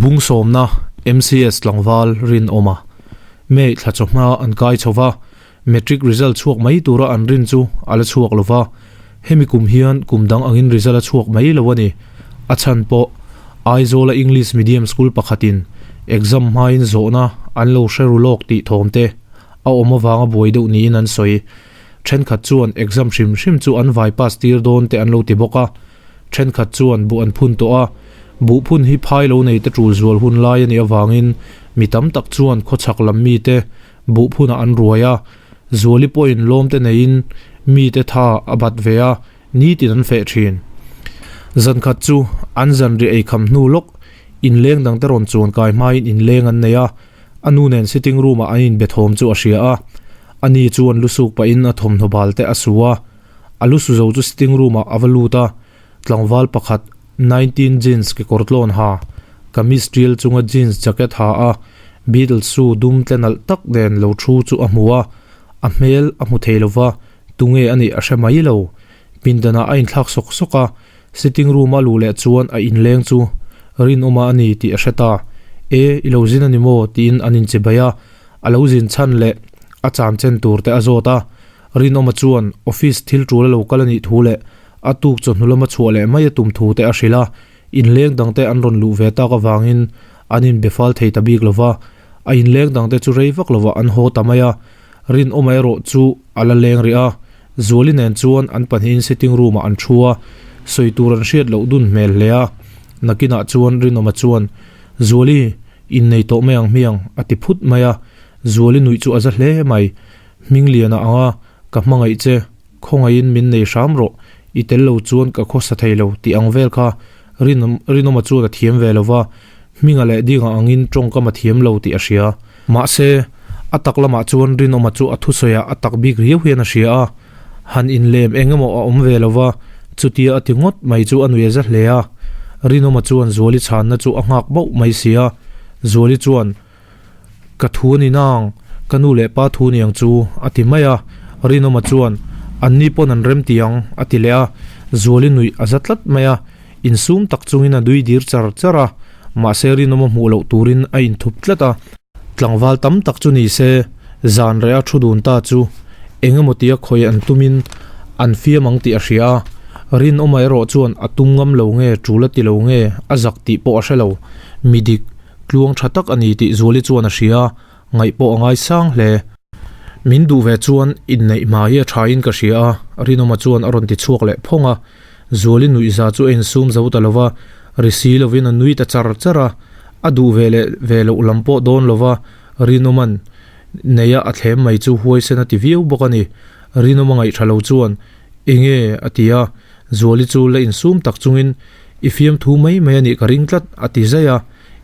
Bung sawmna MCS tlangval rinawma May thla chawhma an kai chho va, Matric result chhuak mai tura an rin chu a la chhuak lo va, hemi kum hian kum dang angin result a chhuak mai lo a ni. A chhan pawh Aizawla English Medium School pakhatin exam hmain zawhna an lo hre ru lawk tih thawm te a awm avanga buai deuh niin an sawi. Thenkhat chuan exam hrim hrim chu an vai pass tir dawn te an lo ti bawk a, thenkhat chuan buh an phun tawh a, buh phun hi phai lo nei te tul zual hun lai a nih avangin mi tam tak chuan khawchhak lam mite buh phunah an ruai a, Zuali pawhin lawm te neiin mite tha a bat ve a, nitin an feh thin. Zankhat chu an zanriah eikham hnu lawk inleng dangte rawn chuan kai hmain inleng an nei a, A nu nen sitting room ah an inbe thawm chu a hria a, a ni chuan lu suk pahin a thawmhnaw bal te a su a, a lu su zo chu sitting room ah a va lut a, tlangval pakhat 19 jeans kekawr tlawn ha, kamis tial chunga jeans jacket ha a, Beatles shoe dum tle nalh tak nen lo thu chu a hmu a, a hmel a hmu thei lova, tunge a nih a hre mai lo. Pindanah a inthlak sawk sawk a, Sitting room a luh leh chuan a inleng chu Rinawma a ni tih a hre ta. E, i lo zin a ni maw? tiin an inchibai a, a lo zin chhan leh a cham chen tur te a zawt a. Rinawma chuan office thil tul a lo kal a nih thu leh a tuk chawhnu lama chhuah leh mai a tum thu te a hrilh a. Inleng dangte an rawn luh ve tak avangin an inbe fal thei ta bik lo va, a inleng dangte chu rei vak lovah an haw ta mai a. Rinawma erawh chu a la leng rih a, Zuali nen chuan an pahnihin sitting room ah an thu a, sawi tur an hriat loh dun hmel hle a. Nakinah chuan Rinawma chuan, Zuali, innei tawh mai ang hmiang, a ti phut mai a. Zuali nuih chu a za hle mai. Hmingliana anga ka hmangaih che, khawngaihin min nei hram rawh, i tel lo chuan ka khawsa thei lo tih ang vel kha Rinawma chuan a thiam ve lo va, Hminga leh Dinga angin tawngkam a thiam lo tih a hria. Mahse, a tak lamah chuan Rinawma chu a thusawiah a tak bik riau hian a hria a, han inlem eng emaw a awm ve lo va, chutia a ti ngawt mai chu a nui a za hle a. Rinawma chuan Zuali chhanna chu a nghak bauh mai si a, Zuali chuan, Ka thu a ni nang, ka nu leh pa thu niang chu, a ti mai a. Rinawma chuan, Anni pawn an rem ti ang, a ti leh a. Zuali nuih a za tlat mai a, insum tak chungin a nui dir char char a, mahse Rinawma hmuh loh turin a inthup tlat a. Tlangval tam tak chu ni se, zan reh a thu dun ta chu eng emaw tia khawi an tumin an fiam ang tih a hria a. Rinawma erawh chuan a tum ngam lo nge, tul a ti lo nge, a zak tih pawh a hre lo. Mi dik. Tluang tha tak a ni tih Zuali chuan a hria, ngaih pawh a ngai sang hle. Min duh ve chuan inneih hma hi a tha in ka hria a, Rinawma chuan a rawn ti chhuak leh phawng a. Zuali nuihza chu a insum zo ta lo va, ri si lovin a nui ta char char a. A duh ve leh ve loh lam pawh dawn lo va, Rinawma'n neia a thlem mai chu huaisen a ti viau bawk a ni. Rinawma ngaih tha lo chuan, Enge? a ti a. Zuali chu la insum tak chungin, I fiamthu mai mai a nih ka ring tlat, a ti zaih a.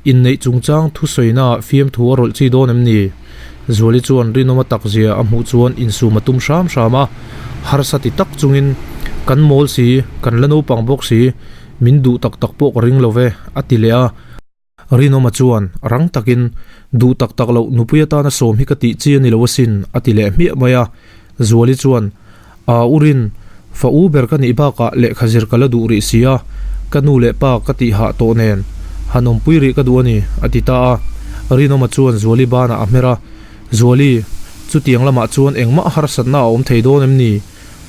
Inneih chungchang thusawiinaah fiamthu a rawlh chi dawn em ni? Zuali chuan rinawma takzia a hmuh chuan insum a tum hram hram a. Harsa ti tak chungin, Kan mawl si, kan la naupang bawk si, min duh tak tak pawh ka ring lo ve, a ti leh a. Rinawma chuan rang takin, Duh tak tak loh nupui atana sawm hi ka tih chi a ni lo asin, a ti leh hmiah mai a. Zuali chuan, Aa u Rin, fa u ber ka nih bakah lehkha zir ka la duh rih si a, ka nu leh pa ka tih hah tawh nen, han awmpui rih ka duh a ni, a ti ta a. Rinawma chuan Zuali banah a hmer a, Zuali, chutiang lamah chuan engmah harsatna a awm thei dawn em ni?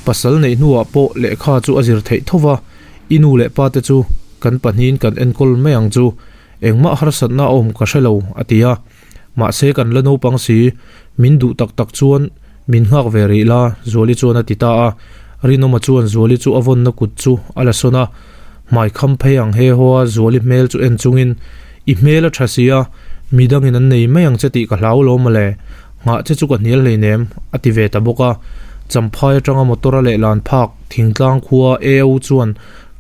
Pasal neih hnuah pawh lehkha chu a zir theih tho va, I nu leh pa te chu kan pahnihin kan enkawl mai ang chu, engmah harsatna a awm ka hre lo, a ti a. Mahse kan la naupang si, min duh tak tak chuan min nghak ve rih la, Zuali chuan a ti ta a. Rinawma chuan Zuali chu a vawnna kut chu a la sawn a, hmai kham phei ang he haw a Zuali hmel chu en chungin, I hmel a tha si a, midangin an nei mai ang che tih ka hlau lo mawle, nghah che chu ka hnial hleinem, a ti ve ta bawk a. Champhai atanga motor a lehlan phak. Thingtlang khua AO chuan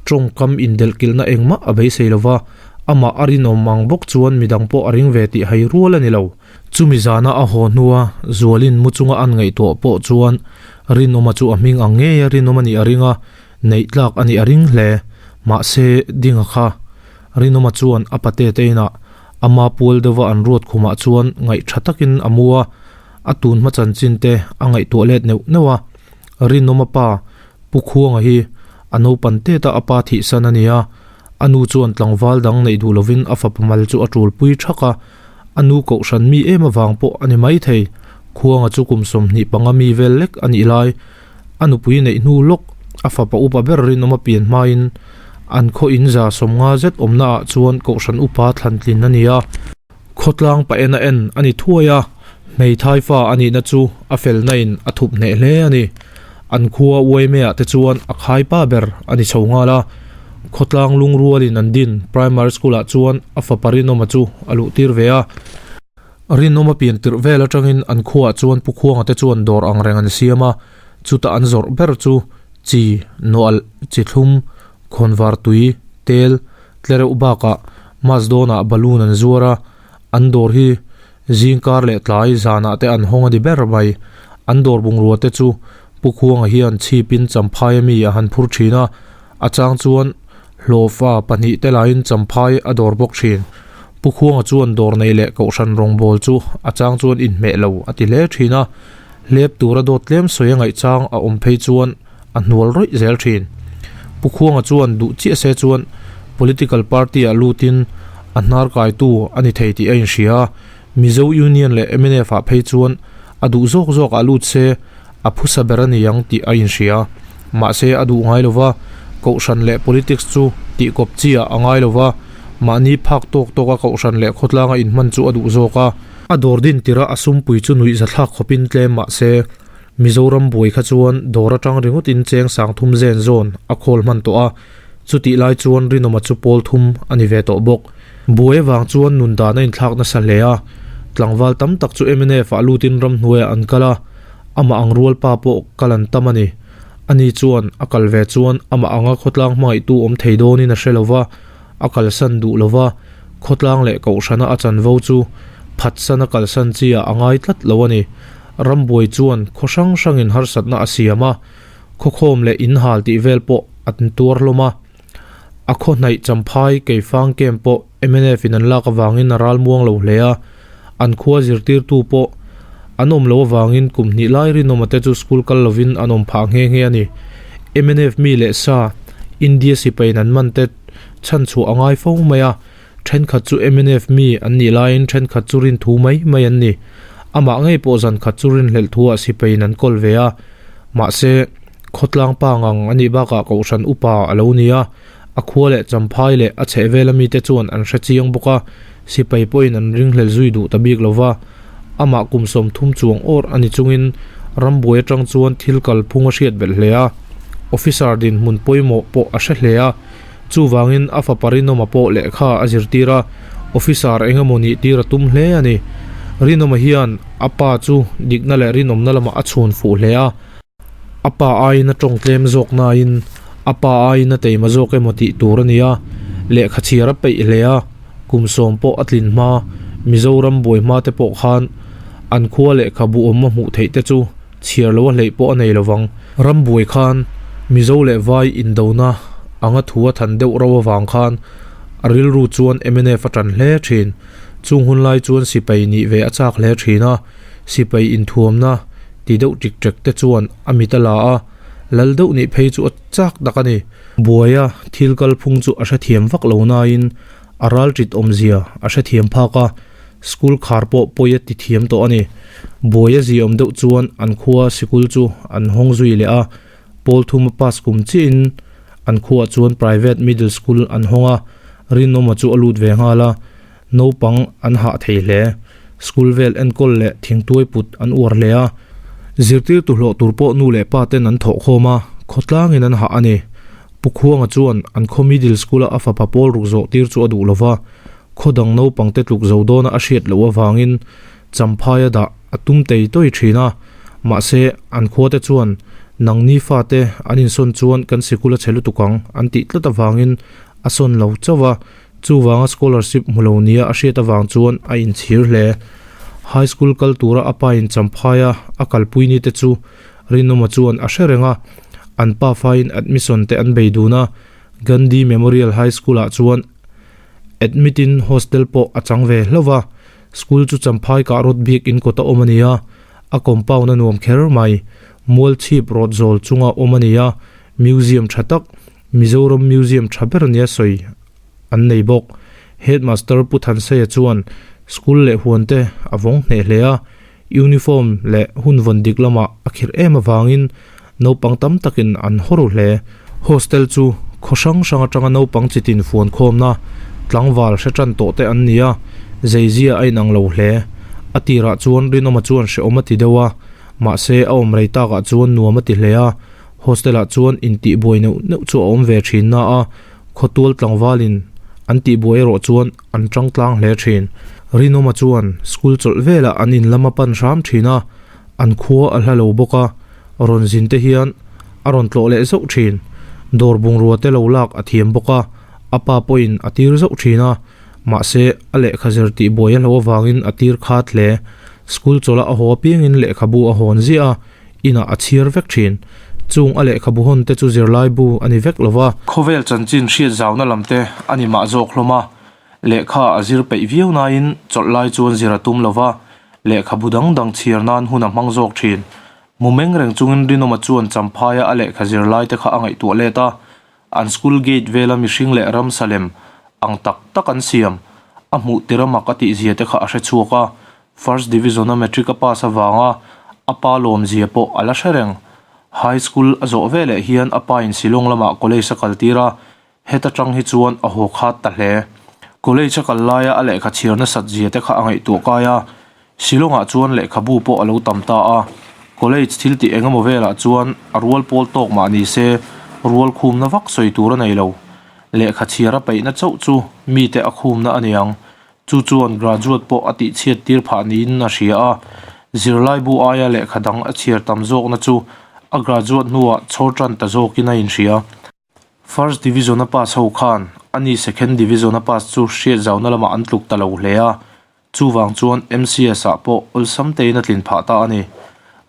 tawngkam indelhkilhna engmah a beisei lo va, amah a rinawm ang bawk chuan midang pawh a ring ve tih hai rual a ni lo. Chumi zana a haw hnua Zualin mu chunga an ngaihtuah pawh chuan Rinawma chu a hming ang ngei a rinawm a nih a ring a, neih tlak a nih a ring hle. Mahse, Dinga kha Rinawma chuan a pate te inah ama pual deuha an ruat khumah chuan ngaih tha takin a mu a, a tun hma chanchin te a ngaihtuah let neuh neuh a. Rinawma pa Pu Khuanga hi a naupan teta a pa thihsan a ni a, A nu chuan tlangval dang neih duh lovin a fapa mal chu a ṭulpui ṭhak a, a nu kohhran mi em avang pawh a ni maithei. Khuanga chu kum 25 mi vel lek a nih lai, a nupui neih hnu lawk a fapa upa ber rinawm a pian hmain an khaw in 150 zet awmna ah chuan kohhran upa thlantlin a ni a. Khawtlang pa en a en a ni thuai a, hmeithai fa a nihna chu a felna in a thup hneh hle a ni. An khua uaime ah te chuan a khai pa ber a ni chho nghal a. Khawtlang lungrual in an din Primary School ah chuan a fapa Rinawma chu a luh tir ve a. Rinawma pian tirh vel atangin an khuaah chuan Pu Khuanga te chuan dawr ang reng an siam a, chuta an zawrh ber chu chi, nawalh, chi thlum, khawnvar tui, tel, Tlereuh bakah Mas dawnah balloon an zuar a, an dawr hi zingkar leh tlai zanah te an hawng a ni ber mai. An dawr bungrua te chu Pu Khuanga hian chhipin Champhai a mi a han phur thin a, a chang chuan hlawhfa pahnih te laiin Champhai a dawr bawk thin. Pu Khuanga chuan dawr nei leh Kohhran rawngbawl chu a chang chuan inhmeh lo a ti hle thin a, hlep tura dawt tlem sawi a ngaihchang a awm phei chuan a hnual rawih zel thin. Pu Khuanga chuan duh chiah se chuan political party ah lutin a hnar kaitu a ni thei tih a inhria a, Mizo Union leh mnf ah phei chuan a duh zawk zawk ah lut se a phusa ber a ni ang tih a inhria. Mahse a duh ngai lova, Kohhran leh politics chu tih kawp chi ah a ngai lova, mahni phak tawk tawk a Kohhran leh khawtlanga inhman chu a duh zawk a. A dawr din tirh a a sumpui chu nuihzathlak khawpin tlem mahse Mizoram buai kha chuan dawr atang ringawt in cheng sang thum zen zawn a khawl hman tawh a, chutih lai chuan Rinawma chu pawl thum a ni ve tawh bawk. Buai avang chuan nun dan a inthlak nasa hle a, tlangval tam tak chu mnf ah lutin ramhnuaiah an kal a, amah ang rual pa pawh kal an tam a ni. Ani chuan a kal ve chuan amah anga khawtlang hmangaihtu awm thei dawnin a hre lova, a kalsan duh lova, khawtlang leh kohhrana a chanvo chu phatsan a kalsan chi ah a ngai tlat lo a ni. Rambuai chuan khaw hrang hrangin harsatna a siam a, khawkhawm leh inhal tih vel pawh an tuar hlawm a. A khaw hnaih Champhai Keifang Camp pawh mnf in an lak avangin a ral muang lo hle a, an khua zirtirtu pawh an awm loh avangin kum hnih lai rinawma te chu school kal lovin an awm phah nghe nghe a ni. Mnf mi leh sa India sipaiin an man te chhanchhuah a ngai fo mai a. Thenkhat chu mnf mi an nih laiin thenkhat chu rinthu mai mai an ni. Amah ngei pawh zankhat chu rinhlelh thuah sipaiin an kawl ve a. Mahse, khawtlang pa ngang a nih bakah Kohhran upa a lo ni a, a khua leh Champhai leh a chhehvela mite chuan an hre chiang bawk a, sipai pawhin an ringhlel zui duh ta bik lo va. Amah kum 30 chuang awr a ni chungin rambuai atang chuan thil kalphung a hriat belh hle a, officer dinhmun pawimawh pawh a hre hle a. Chuvangin a fapa Rinawma pawh lehkha a zirtir a, officer eng emaw nih tir a tum hle a ni. Rinawma hian a pa chu dikna leh rinawmna lamah a chhun fuh hle a, a pa aiin a tawng tlem zawk nain a pa aiin a teima zawk emaw tih tur a ni a, lehkha chhiar a peih hle a, kum 10 pawh a tlin hma Mizoram buai hma te pawh khan an khua lehkhabu awm a hmuh theih te chu chhiar lo a hleih pawh a nei lovang. Rambuai khan Mizo leh Vai indona anga thu a than deuh ro avang khan a rilru chuan mnf a tan hle thin. Chung hun lai chuan sipai nih ve a chak hle thin a, sipai inthuamna ti deuh ṭik ṭek te chuan a mit a la a, lal deuh nih phei chu a chak tak a ni. Buaia thil kalphung chu a hrethiam vak lo nain a ral ṭit awmzia a hrethiam phak a, School khar pawh pawi a ti thiam tawh a ni. Buai a ziaawm deuh chuan an khua sikul chu an hawng zui leh a, pawl thum a pass kum chiahin an khuaah chuan private middle school an hawng a, Rinawma chu a lut ve nghal a, naupang an hah thei hle. School vel enkawl leh thingtuai put an uar hle a, zirtirtu hlawh tur pawh nu leh pa ten an thawh khawm a, khawtlangin an hah a ni. Pu Khuanga chuan an khaw middle school a a fapa pawl ruk zawh tir chu a duh lova, Khaw dang naupang te tluk zo dawna a hriat loh avangin Champhaia dah a tum tei tawi thin a, mahse an khua te chuan nangni fate an insawn chuan kan sikul a chhe lutuk ang an tih tlat avangin a sawn lo chauh a, chuvanga scholarship hmu lo nia a hriat avang chuan a inchhir hle. High school kal tura a pain Champhaia a kalpui ni te chu Rinawma chuan a hre reng a, an pafain admission te an bei dun a, Gandhi Memorial High School ah chuan Admit in hostel pawh a chang ve hlauh va, school chu Champhai kah rawt bik in kawt a awm a ni a, a compound a nuam kher mai. Mualchhip rawt zawl chunga awm a ni a, museum tha tak, Mizoram museum tha ber nia sawi an nei bawk. Headmaster Pu Thanseia chuan school leh huan te a vawng hneh hle a, uniform leh hun vawn dik lamah a khirh em avangin naupang tam takin an haw ru hle. Hostel chu khaw hrang hrang atanga naupang chitin fuan khawmna tlangval hre tan tawh te an ni a, zeizia a inang lo hle. A tirah chuan Rinawma chuan hrehawm a ti deuh a, mahse a awm rei takah chuan nuam a ti hle a, hostel-ah chuan intihbuai neuh neuh chu a awm ve thin na a, Khawtual tlangvalin an tihbuai erawh chuan an tang tlang hle thin. Rinawma chuan school chawlh velah an in lam a pan hram thin a, an khua a hla lo bawk a, rawn zin te hian a rawn tlawh leh zauh thin. Dawr bungrua te lo lak a thiam bawk a, a pa pawhin a tir zauh thin a, mahse a lehkha zir tihbuai a hlo avangin a tir khat hle. School chawlh a a haw apiangin lehkhabu a hawn ziah a, inah a chhiar vek thin. Chung a lehkhabu hawn te chu zirlai bu a ni vek lo va. Khawvel chanchin hriat zauna lam te a ni mah zawk hlawm a, lehkha a zir peih viau nain chawlh lai chuan zir a tum lo va, lehkhabu dang dang chhiar nan hun a hmang zawk thin. Mu meng reng chungin Rinawma chuan Champhaia a lehkha zirlai te kha a ngaihtuah let a, an school gate vela mihring leh ramsa lem ang tak tak an siam a hmuh tir a mak a tihzia te kha a hre chhuak a, First Division a matric a pass avanga a pa lawmzia pawh a la hre reng. High School a zawh veleh hian a pa in Shillong lamah college a kaltir a, heta tang hi chuan a haw khat ta hle. College a kal laia a lehkha chhiar nasat zia te kha a ngaihtuah kai a, Shillong ah chuan lehkhabu pawh a lo tam ta a. College thil tih engemaw velah chuan a rual pawl tawk mah ni se rual khumna vak sawi tur a nei lo. Lehkha chhiar a peihna chauh chu mite a khumna a niang. Chu chuan graduate pawh a tihchhiat tir phah niin a hria a, zirlaibu aia lehkha dang a chhiar tam zawkna chu a graduate hnuah chhawr tan ta zawkin a inhria. First Division a pass ho khan ani Second Division a pass chu hriat zauna lamah an tluk ta lo hle a, chuvang chuan MCS ah pawh awlsam tein a tlin phah ta a ni.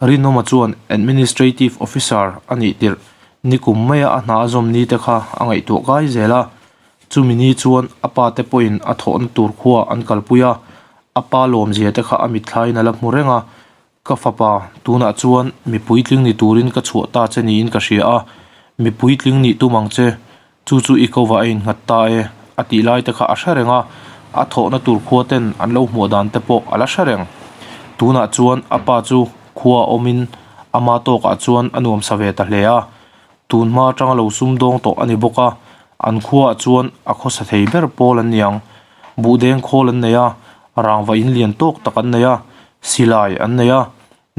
Rinawma chuan Administrative Officer a nih tirh nikum maia a hna a zawm ni te kha a ngaihtuah kai zel a, Chumi ni chuan a pa te pawhin a thawhna tur khua an kalpui a, a pa lawmzia te kha a mitthlaiin a la hmu reng a, Ka fapa, tunah chuan mi puitling ni turin ka chhuah ta che niin ka hria a, mi puitling nih tum ang che, chu chu i ko va a innghat ta e, a tih lai te kha a hre reng a, a thawhna tur khua ten an lo hmuah dan te pawh a la hre reng. Tunah chuan a pa chu khua awmin ama tawkah chuan a nuamsa ve ta hle a, Tun hma atanga lo sumdawng tawh a ni bawk a, an khuaah chuan a khawsa thei ber pawl an ni ang. Buhdeng khawl an nei a, rangva in lian tawk tak an nei a, silai an nei a,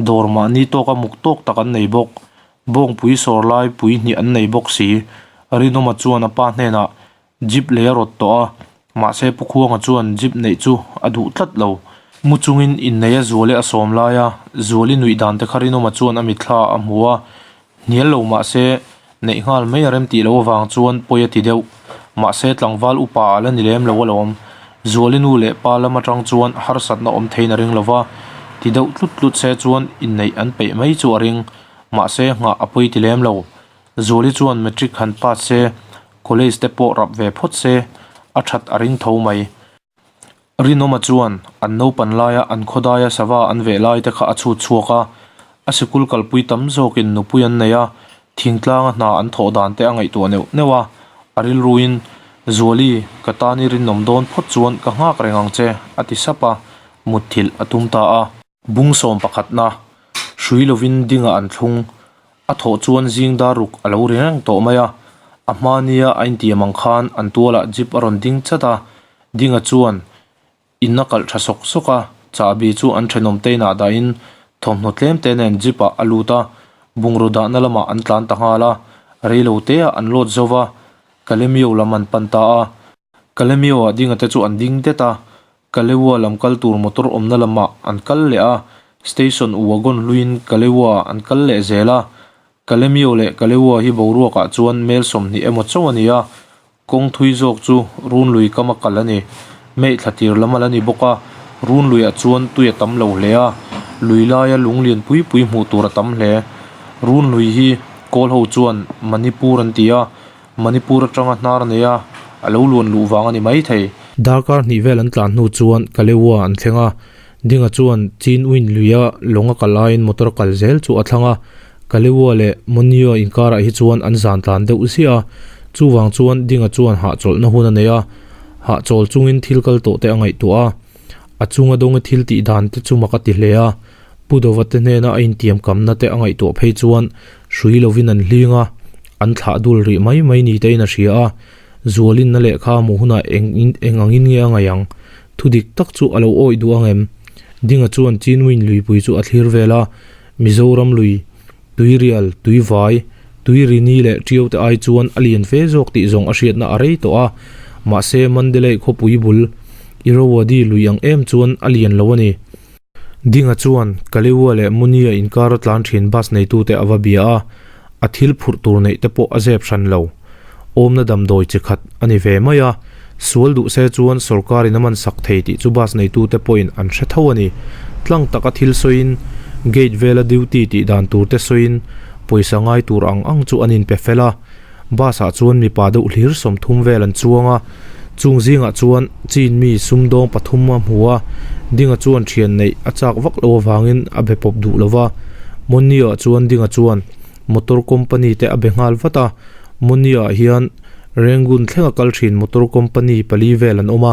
dawr mahni tawka muk tawk tak an nei bawk. Bawngpui sawr lai pui hnih an nei bawk si. Rinawma chuan a pa hnenah Jeep lei a rawt tawh a, mahse Pu Khuanga chuan Jeep neih chu a duh tlat lo. Mu chungin innei a Zuali a sawm lai a, Zuali nuih dan te kha Rinawma chuan a mitthla a hmu a, hnial lo mahse neih nghal mai a rem tih loh avang chuan pawi a ti deuh. Mahse tlangval upa a la ni lem lo alawm. Zuali nu leh pa lam atang chuan harsatna awm theiin a ring lo va, ti deuh tlut tlut se chuan inneih an peih mai chu a ring. Mahse nghah a pawi ti lem lo. Zuali chuan matric han pass se, college te pawh rap ve phawt se, a that a ring tho mai. Rinawma chuan an naupan laia an khawdaia sava an veh lai te kha a chhut chhuak a, a sikul kalpui tam zawkin nupui an nei a, thingtlanga hna an thawh dan te a ngaihtuah neuh neuh a, a rilruin, Zuali, ka tan i rinawm dawn phawt chuan ka nghak reng ang che, a ti sap a, mutthilh a tum ta a. Bung sawm pakhatna, hrui lovin dingah an thlung. A thawh chuan zing dar ruk a lo ri reng tawh mai a. A hma nia a intiam ang khan an tualah jeep a rawn ding chat a. Dinga chuan in a kalh tha sawk sawk a, chahbi chu an thenawm te inah dahin thawmhnaw tlem te nen jeep ah a lut a, bungraw dahna lamah an tlan ta nghal a. Reilo teah an load zo va, Kalemio lam an pan ta a. Kalemio ah Dinga te chu an ding det a, Kalewa lam kal tur motor awmna lamah an kal leh a, station wagon hluiin Kalewa an kal leh zel a. Kalemio leh Kalewa hi boruakah chuan mel 20 emaw chauh a ni a, kawng thui zawk chu Runlui kama kal a ni. Mei thla tir lam a la ni bawk a, Runluiah chuan tui a tam lo hle a, lui laia lung lian pui pui hmuh tur a tam hle. Runlui hi Kawl ho chuan Manipur an ti a, Manipur atanga hnar nei a, a lo luan luh vang a ni mai thei. Darkar hnih vel an tlan hnu chuan Kalewa an thleng a, Dinga chuan Chin Uin luia lawng a kal aiin motor a kal zel chu a thlang a, Kalewa leh Monio inkarah hi chuan an zan tlan deuh ziah a, chuvang chuan Dinga chuan hahchawlhna hun a nei a. Hahchawl chungin thil kal tawh te a ngaihtuah a, a chunga dawnga thil tih dan te chu mak a ti hle a. Pu Dova te hnena a intiam kamna te a ngaihtuah phei chuan hrui lovin an hling a, an thlah dul rih mai mai ni tein a hria a. Zualinna lehkha a hmuh hunah eng eng angin nge a ngaih ang? Thu dik tak chu a lo awih duh ang em? Dinga chuan Chinwin luipui chu a thlir vel a, Mizoram lui, Tuirial, Tuivai, Tuirini leh Ṭiau te ai chuan a lian fe zawk tih zawng a hriatna a rei tawh a, mahse Mandalay khawpui bul Irrawaddy lui ang em chuan a lian lo a ni. Dinga chuan Kaliua leh Munia inkar a tlan thin bus neitute a va bia a, a thil phurh tur neih te pawh a zep hran lo. Awmna damdawi chi khat a ni ve mai a, sual duh se chuan sorkarin a man sak thei tih chu bus neitute pawhin an hre tho a ni. Tlang taka thil sawiin, gate vela duty tih dan tur te sawiin pawisa ngai tur ang ang chu an inpe fel a. Bus ah chuan mipa deuh hlir 30 vel an chuang a, chung zingah chuan chin mi sumdawng pathum a hmu a, Dinga chuan thian neih a chak vak lo avangin a be pawp duh lo va. Monni-ah chuan Dinga chuan motor company te a be nghal vat a, Monni-ah hian Rangoon thlenga kal thin motor company pali vel an awm a,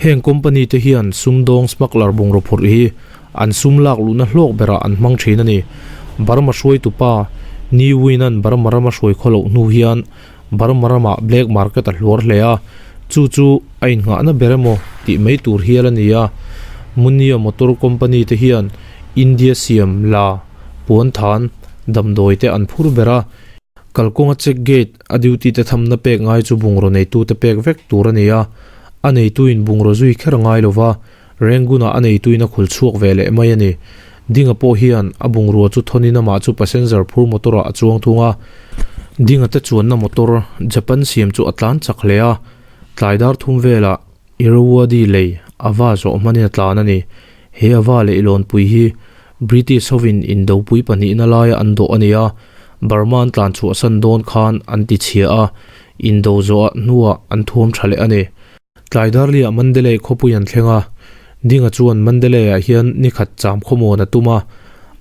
heng company te hian sumdawng smuggler bungraw phurh hi An sum lak luhna hlawk berah an hmang thin a ni. Burma hruaitu pa Ni Win-a'n Burma rama hruai khaw loh hnu hian Burma ramah black market a hluar hle a, chu chu a innghahna ber emaw tih mai tur hial a ni a. Munia Motor Company te hian India siam la puan than damdawi te an phur ber a. Kalkawnga check gate a duty te thamna pek ngai chu bungraw neitu te pek vek tur a ni a, a neituin bungraw zui kher a ngai lova. Rangoon-ah a neituin a khul chhuak ve leh mai a ni. Dinga pawh hian a bungrua chu thawnin amah chu passenger phur motor-ah a chuang thung a. Dinga te chuanna motor Japan siam chu a tlan chak hle a, tlai dar thum velah Irrawaddy lei a va zawh hmanin a tlan a ni. He a va leh ilawnpui hi British hovin indopui pahnihna laia an dawh a ni a, Burma an tlan chhuahsan dawn khan an tichhia a, indo zawh hnuah an thuam tha leh a ni. Tlai Darliah Mandalay khawpui an thleng a, Dinga chuan Mandalay-ah hian ni khat cham khawmuan a tum a,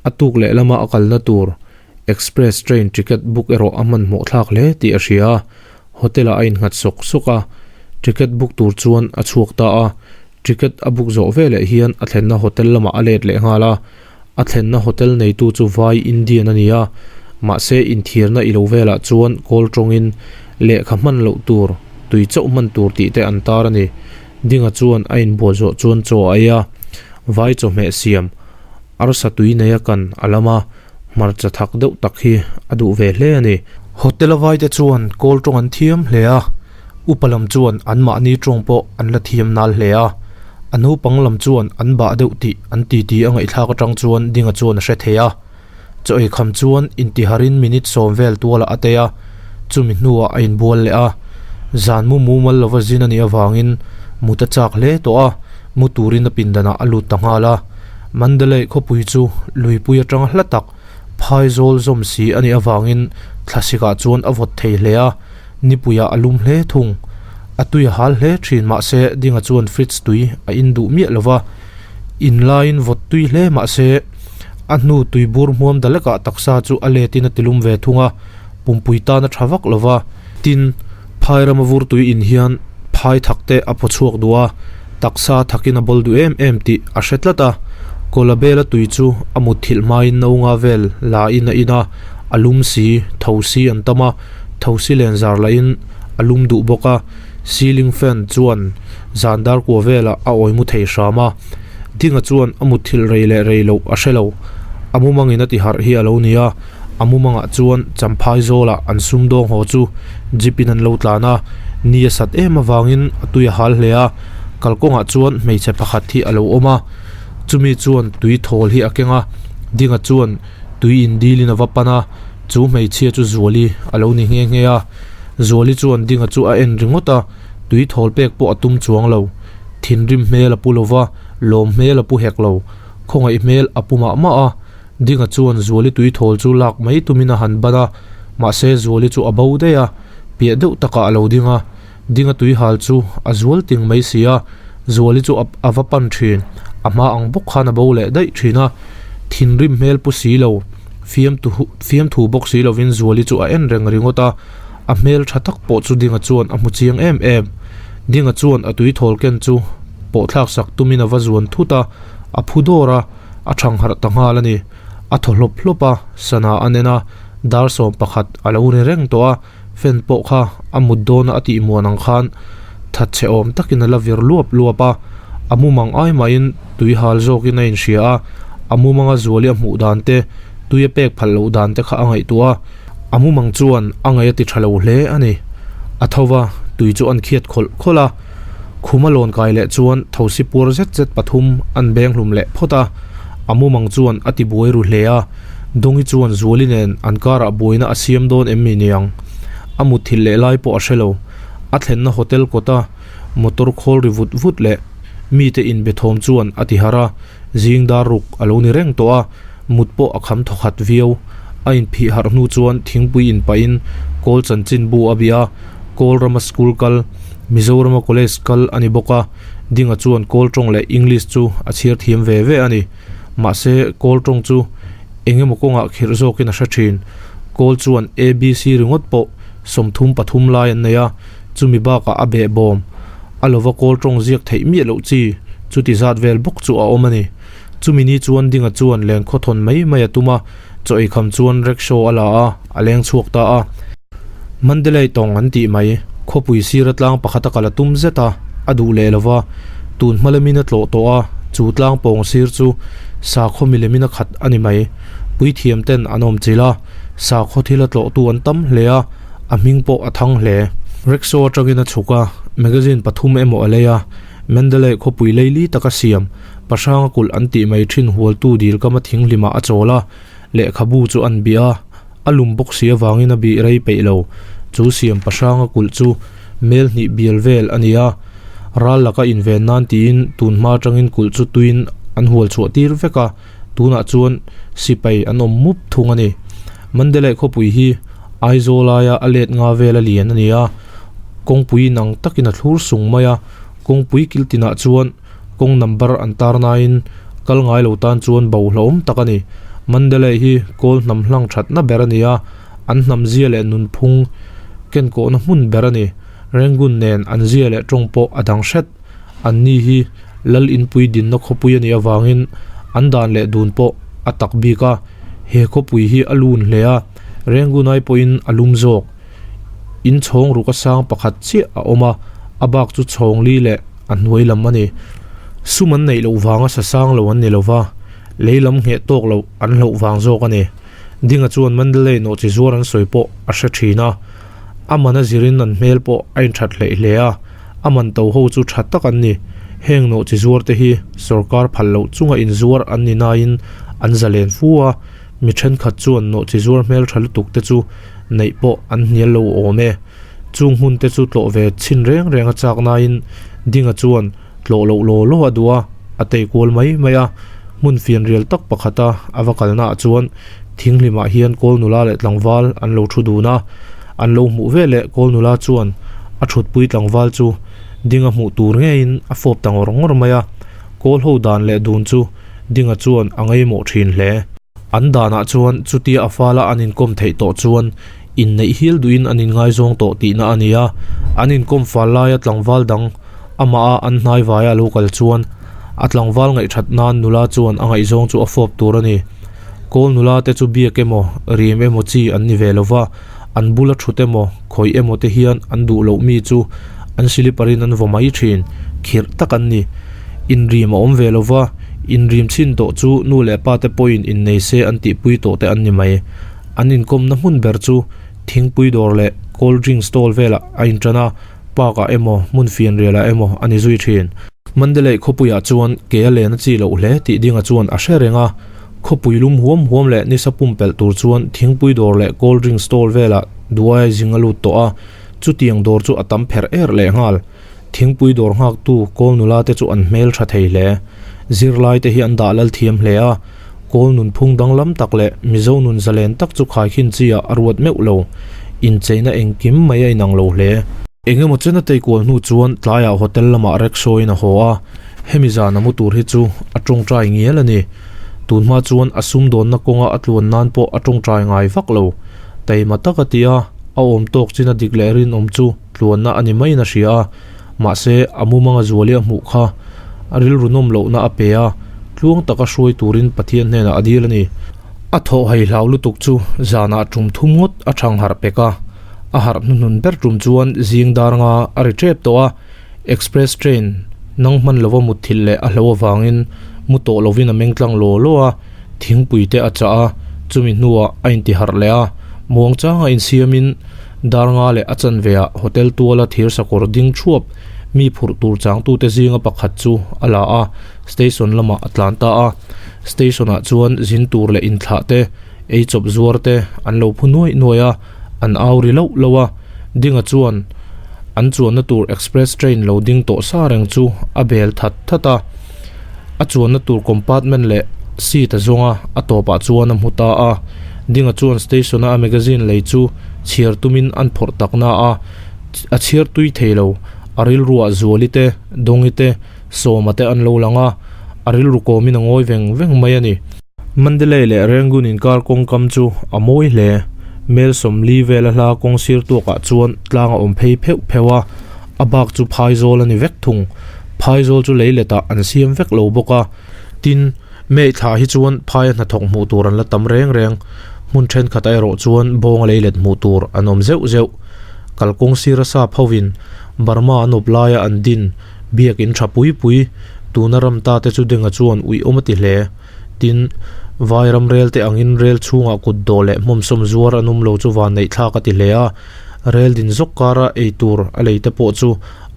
a tuk leh lama a kalna tur express train ticket book erawh a hmanhmawh thlak hle tih a hria a, hotel-ah a innghat sawk sawk a, ticket book tur chuan a chhuak ta a, ticket a book zawh veleh hian a thlenna hotel lamah a let leh nghal a, a thlenna hotel neitu chu Vai Indian a ni a, mahse inthiarna i lo velah chuan kawl tawngin lehkha hman loh tur, tui chauh hman tur tih te an tar a ni. Dinga chuan a inbual zawh chuan chaw a ei a, Vai chawhmeh siam arsa tui neia kan a lam a, hmarcha thak deuh tak hi a duh ve hle a ni. Hotel a vaite chuan kawl tawng an thiam hle a, upa lam chuan anmahni tawng pawh an la thiam nal hle a, a naupang lam chuan an bah deuh tih an titi a ngaihthlak atang chuan Dinga chuan a hre thei a. Chaw ei kham chuan intiharin minute sawm vel tualah a tei a, chumi hnuah a inbual leh a. Zan mu mumal lova zin a nih avangin mut a chak hle tawh a, mu turin a pindanah a lut ta nghal a. Mandalay khawpui chu luipui atanga hla tak phaizawl zawm si a nih avangin thlasikah chuan a vawt thei hle a, nipuiah a lum hle thung. A tui a hal hle thin mahse Dinga chuan fridge tui a in duh miah lova, in laiin vawt tui hle mahse a hnu tui bur hmuam dalekah taksa chu a letin a tilum ve thung a, pumpui tan a tha vak lova. Tin, phai rama vur tui in hian phai thak te a phaw chhuak duh a, taksa thakin a bawl duh em em tih a hre tlat a. Kawla bela tui chu a mut thilh hmain no nga vel la in a in a, a lum si, tho si an tam a, tho si len zar lahin a lum duh bawk a, ceiling fan chuan zan dar kua velah a awi mu thei hram a. Dinga chuan a mut thilh rei leh rei loh a hre lo, a mumangin a ti harh hi a lo ni a. A mumangah chuan Champhai zawlah an sumdawng haw chu jeep in an lo tlan a, ni a sat em avangin a tui a hal hle a, kalkawngah chuan hmeichhe pakhat hi a lo awm a, chumi chuan tui thawl hi a keng a, Dinga chuan tui in dilin a va pan a, chu hmeichhia chu Zuali a lo ni nghe nghe a, Zuali chuan Dinga chu a en ringawt a, tui thawl pek pawh a tum chuang lo, thinrim hmel a pu lova, lawm hmel a pu hek lo, khawngaih hmel a pu mah mah a. Dinga chuan Zuali tui thawl chu lak mai tumin a han ban a, mahse Zuali chu a bo daih a, piah deuh takah a lo ding a. Dinga tui hal chu a zual ting mai si a, Zuali chu a a va pan thin, a hma ang bawk khan a bo leh daih thin a. Thinrim hmel pu si lo, fiamtu fiamthu bawk si lovin Zuali chu a en reng ringawt a, a hmel tha tak pawh chu Dinga chuan a hmu chiang em em. Dinga chuan a tui thawl ken chu pawhthlak sak tumin a va zuan thut a, a phu dawr a, a thang harh ta nghal a ni. A thaw hlawp hlawp a, sana a nen a, dar 11 a lo ri reng tawh a, fan pawh kha a mut dawna a tih muan ang khan thatchhe awm takin a la vir luap luap a, a mumang ai mahin tui hal zawkin a inhria a, a mumanga zuali a hmuh dan te, tui a pek phalh loh dan te kha a ngaihtuah a. A mumang chuan a ngaih a ti tha lo hle a ni. A tho va, tui chu an khiat khawlh khawlh a. Khuma lawn kai leh chuan thosi puar zet zet pathum an beng hlum leh phawt a. A mumang chuan a ti buai ru hle a. Dawngi chuan Zuali nen an karah buaina a siam dawn em mi niang? A mutthilh leh lai pawh a hre lo. A thlenna hotel kawta motor khawl ri vut vut leh mite inbe thawm chuan a ti harh a. Zing dar ruk a lo ni reng tawh a, mut pawh a kham thawkhat viau. A inphih harh hnu chuan thingpui inpahin Kawl chanchinbu a bih a, Kawl rama school kal, Mizorama college kal a ni bawk a, Dinga chuan Kawl tawng leh English chu a chhiar thiam ve ve a ni. Mahse, Kawl tawng chu eng emaw kawngah khirh zawkin a hre thin. Kawl chuan ABC ringawt pawh 33 lai an nei a, chumi bakah a behbawm. A lova kawl tawng ziak theih miah loh chi chuti zat vel bawk chu a awm a ni. Chumi ni chuan Dinga chuan leng khawthawn mai mai a tum a, chaw ei kham chuan rickshaw a la a, a leng chhuak ta a. Mandalay tawng an tih mai, khawpui sira tlang pakhat a kal a tum zet a, a duh leh lo va, tun hma lamin a tlawh tawh a, chu tlang pawng sir chu sakhaw milemin a khat a ni mai. Puithiam ten an awm chilh a, sakhaw thil a tlawhtu an tam hle a, A hming pawh a thang hle. Rickshaw atangin a chhuk a, magazine pathum emaw a lei a, Mendeley khawpui leili taka siam, Pahranga kulh an tih mai thin hualtu dil kama thinghlimah a chawl a, lehkhabu chu an bih a, a lum bawk si avangin a bih rei peih lo. Chu siam Pahranga kulh chu mel hnih bial vel a ni a, ral laka inven nan tiin tun hma atangin kulh chu tuiin an hual chhuah tir vek a, Tunah chuan sipai an awm mup thung a ni. Mandalay khawpui hi Aizawl aia a let nga vel a lian a ni a, kawngpui inang takin a thlur sung mai a, kawngpui kil tinah chuan kawng number an tar nain kal ngai lo tan chuan bo hlauhawm tak a ni. Mandalay hi kawl hnam hlang thatna ber a ni a, an hnam zia leh nunphung kenkawhna hmun ber a ni. Rangoon nen an zia leh tawng pawh a dang hret. Anni hi Lal inpui dinna khawpui a nih avangin an dan leh dun pawh a tak bik a, he khawpui hi a lun hle a, Rengunai pawhin a lum zawk. In chhawng ruk a sang pakhat chiah a awm a, a bak chu chhawng li leh a hnuai lam a ni. Sum an neih loh vanga sa sang lo an ni lo va, lei lam ngheh tawk loh an hlauh vang zawk a ni. Dinga chuan Mandalay nawhchi zuar an sawi pawh a hre thin a, a man a zirin an hmel pawh a inthat hleih hle a. A man to ho chu tha tak an ni. Heng nawh chi zuar te hi sorkar phal loh chunga inzuar an ni nain an zalen fu a, mi thenkhat chuan nawh chi zuar hmel tha lutuk te chu neih pawh an hnial lo awm e. Chung hmun te chu tlawh ve chhin reng reng a chak nain Dinga chuan tlawh loh law law a duh a, a tei kual mai mai a. Hmun fianrial tak pakhata a va kalnaah chuan Thinghlimah hian kawl nula leh tlangval an lo thu dun a, an lo hmuh veleh kawl nula chuan a thutpui tlangval chu Dinga hmuh tur ngeiin a fawp ta ngawr ngawr mai a, kawl ho dan leh dun chu Dinga chuan a ngaimawh thin hle. An danah chuan chutia a fala an inkawm theih tawh chuan inneih hial duhin an inngaizawng tawh tihna a ni a, an inkawm fal laia tlangval dang amaha an hnaivaia a lo kal chuan a tlangval ngaihthat nan nula chuan a ngaihzawng chu a fawp tur a ni. Kawl nula te chu biak emaw, rim emaw chi an ni ve lo va, an bula thut emaw, khawih emaw te hian an duh loh mi chu an silipar in an vaw mai thin, khirh tak an ni. Inrim a awm ve lo va, inrim chhin tawh chu nu leh pa te pawhin innei se an tihpui tawh te an ni mai. An inkawmna hmun ber chu thingpui dawr leh cold drink stall velah a intan a, park ah emaw, hmun fianrial ah emaw a ni zui thin. Mandalay khawpuiah chuan ke a len a chi loh hle tih Dinga chuan a hre reng a, khawpui lum huam huam leh nisa pumpelh tur chuan thingpui dawr leh cold drink stall velah duai zing a lut tawh a, chutiang dawr chu a tam pherh er leh nghal. Thingpui dawr nghaktu kawl nula te chu an hmel tha thei hle. Zirlai te hi an dah lal thiam hle a, kawl nunphung danglam tak leh Mizo nun zalen tak chu khaikhin chi ah a ruat meuh lo. Incheina engkim mai a inang lo hle. Engemaw chen a teikual hnu chuan tlaiah hotel lamah rickshaw in a haw a, hemi zan a mu tur hi chu a tawngtai ngial a ni. Tunhma chuan a sumdawnna kawnga a tluan nan pawh a tawngtai ngai vak lo. Taima tak a ti a, a awm tawk chin a dik leh rinawm chu tluanna a ni maiin a hria a. Mahse, a mumanga Zuali a hmuh kha a rilru nawm lohna a pe a, tluang taka hruai turin Pathian hnenah a dil a ni. A thawh hai hlau lutuk chu zanah tum thum ngawt a thang harh pek a, a harh hnuhnun ber tum chuan zing dar nga a ri tep tawh a, Express train nang hman lova mutthilh leh a hlo avangin mu tawh lovin a meng tlang law law a, thingpui te a chah a, chumi hnuah a intiharh leh a, muangchanga insiamin dar nga leh a chanve ah hotel tuala thir sakawr ding thuap mi phurh tur changtute zinga pakhat chu a la a, station lamah a tlan ta a, station ah chuan zin tur leh inthlah te, ei chawp zuar te an lo phu nuaih nuaih a, an au ri loh loh a, Dinga chuan an chuanna tur express train lo ding tawh sa reng chu a bel that that a, a chuanna tur compartment leh seat a zawng a, a tawpah chuan a hmu ta a, Dinga chuan station a a magazine lei chu chhiar tumin an phawrh tak na a, a chhiar tui thei lo, a rilruah Zuali te, Dawngi te, Sawma te an lo lang a, a rilru kawmin a ngawi veng veng mai a ni. Mandalay leh Rangoon inkar kawngkam chu a mawi hle. Mel 40 vela hla kawng sir tuakah chuan tlang a awm phei pheuh pheuh a, a bak chu phaizawl a ni vek thung. Phaizawl chu leiletah an siam vek lo bawk a. Tin, May thla hi chuan phaia hnathawk hmuh tur an la tam reng reng. Hmun thenkhat erawh chuan bawnga leilet hmuh tur an awm zeuh zeuh. Kalkawng sira sap hovin Burma an awp laia an din biakin tha pui pui tuna ram ta te chu Denga chuan uih awm a ti hle. Tin, vai ram rel te angin rel chhungah kut dawh leh hmawmsawm zuar an awm lo chu van neih thlak a ti hle a, rel din zawk kara ei tur a lei te pawh chu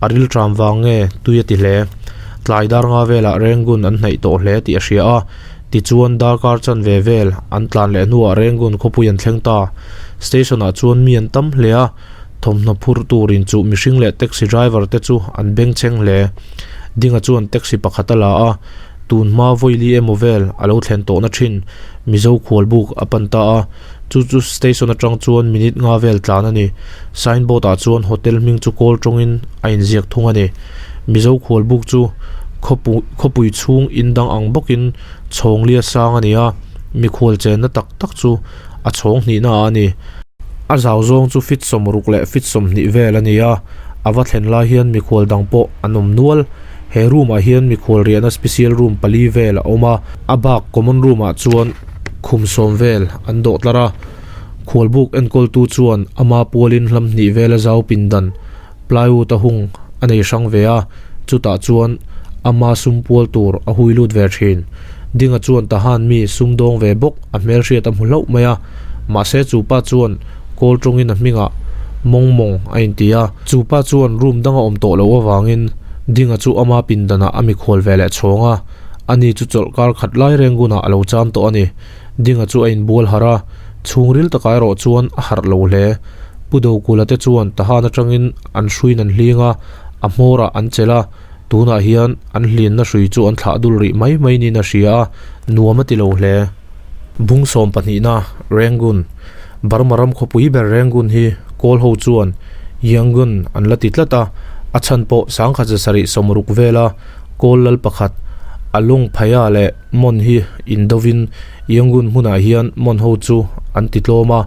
a ril tram vang nge tui a ti hle. Tlai dar nga velah Rangoon an hnaih tawh hle tih a hria a, tichuan darkar chanve vel an tlan leh hnuah Rangoon khawpui an thleng ta. Station ah chuan mi an tam hle a, thawmhnaw phur tur in chuh mihring leh taxi driver te chu an bengchheng hle. Dinga chuan taxi pakhat a la a. Tun hma vawili emaw vel a lo thlen tawhna thin Mizo khualbuk a pan ta a, chu chu station atang chuan minute nga vel tlan a ni. Signboard ah chuan hotel hming chu kawl tawngin a inziak thung a ni. Mizo khualbuk chu khawpui chhung in dang ang bawkin chhawng lia sang a ni a, mikhual chenna tak tak chu a chhawng hnihna ah a ni. A zau zawng chu feet 60 leh feet 20 vel a ni a, a va thlen lai hian mikhual dang pawh an awm nual. He room ah hian mikhual riahna special room pali vel a awm a, a bak common room ah chuan khum sawm vel an dawh tlar a, khualbuk enkawltu chuan ama pualin hlam hnih vela zau pindan plywood a hung a nei hrang ve a, chutah chuan ama sum pual tur a hui lut ve thin. Dinga chuan Tahan mi sum dawng ve bawk a hmelhriat a hmu hlauh mai a, mahse chu pa chuan kawl tawngin a hmingah mawng mawng a inti a, chu pa chuan room danga awm tawh loh avangin Dinga chu ama pindanah a mikhual ve leh chhawng a, ani chu chawlhkar khat lai reng gunah a lo cham tawh a ni. Dinga chu a inbual harh a, chhungril takah erawh chuan a harh lo hle. Pu Dokula te chuan Tahan atangin an hruiin an hling a, a hmawrah an chelh a, tunah hian an hlianna hrui chu an thlah dul rih mai mai niin a hria a, nuam a ti lo hle. Bung sawm pahnihna, Rangoon, Burma ram khawpui ber Rangoon hi Kawl ho chuan Yangon an la ti tlat a, a chhan pawh sangkhat zasarih 60 vela Kawl lal pakhat Alung Phaya leh Mon hi indovin Yangon hmunah hian Mon ho chu an ti tlawm a,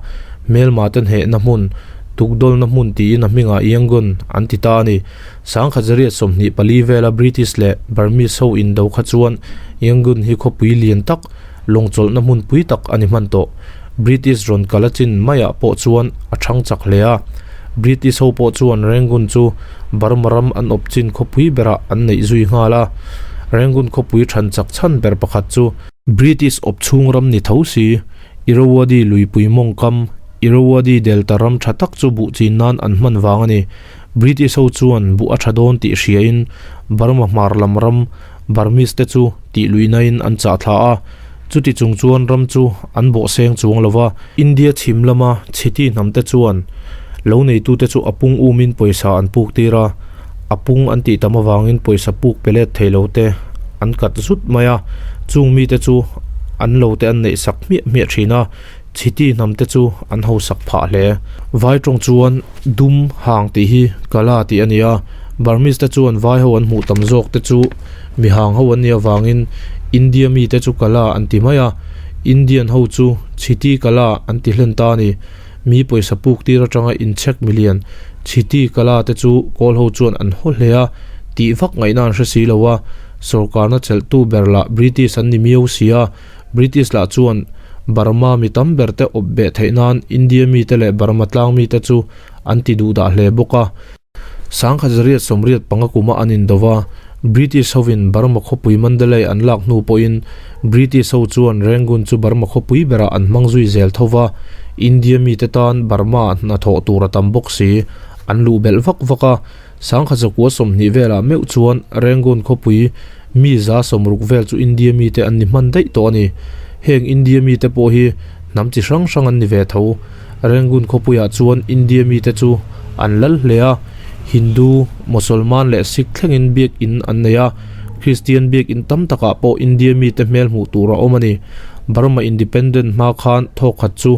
hmelma te hnehna hmun, tukdawlna hmun tiin a hmingah Yangon an ti ta a ni. Sangkhat zariat 24 vela British leh Burmese ho indo kha chuan Yangon hi khawpui lian tak, lawngchawlhna hmunpui tak a ni hman tawh. British rawn kal a chin maiah pawh chuan a thang chak hle a. British ho pawh chuan Rangoon chu Burma ram an awp chin khawpui berah an neih zui nghal a. Rangoon khawpui than chak chhan ber pakhat chu British awp chhung ram ni tho si, Irrawaddy luipui mawngkam, Irrawaddy Delta ram tha tak chu buh chin nan an hman vang a ni. British ho chuan buh a tha dawn tih hriain Burma hmar lam ram Burmese te chu tih luihnain an chah thla a. Chuti chung chuan ram chu an bawh seng chuang lo va, India chhim lama chhiti hnam te chuan lo neitute chu a pung umin pawisa an puk tir a, a pung an tih tam avangin pawisa puk pe let thei lo te an kat zut mai a, chung mite chu an lo te an neih sak hmiah hmiah thin a, chhiti hnam te chu an hausak phah hle. Vai tawng chuan dum hang tih hi kala tih a ni a, Burmese te chuan vai ho an hmuh tam zawk te chu Mi hang ho an nih avangin India mite chu Kala an ti mai a, Indian ho chu Chhiti Kala an ti hlen ta a ni. Mi pawisa puk tir atanga inchhek milian Chhiti Kala te chu Kawl ho chuan an haw hle a, tih vak ngaihna an hre si lo a, sorkarna chelhtu ber lah British an ni miau si a, British lah chuan Burma mi tam ber te awp beh theih nan India mite leh Burma tlang mite chu an ti duh dah hle bawk a. 1985 kuma an indo va, British hovin Burma khawpui Mandalay an lak hnu pawhin British ho chuan Rangoon chu Burma khawpui berah an hmang zui zel tho va, India mite tan Burma hnathawh tur a tam bawk si, an luh belh vak vak a. 1920 velah meuh chuan Rangoon khawpui mi 60 vel chu India mite an ni hman daih tawh a ni. Heng India mite pawh hi hnam chi hrang hrang an ni ve tho. Rangoon khawpuiah chuan India mite chu an lal hle a, Hindu, Mosolman leh Sikh thlengin biak in an nei a, Kristian biak in tam takah pawh India mite hmel hmuh tur a awm a ni. Burma Independent hma khan thawkhat chu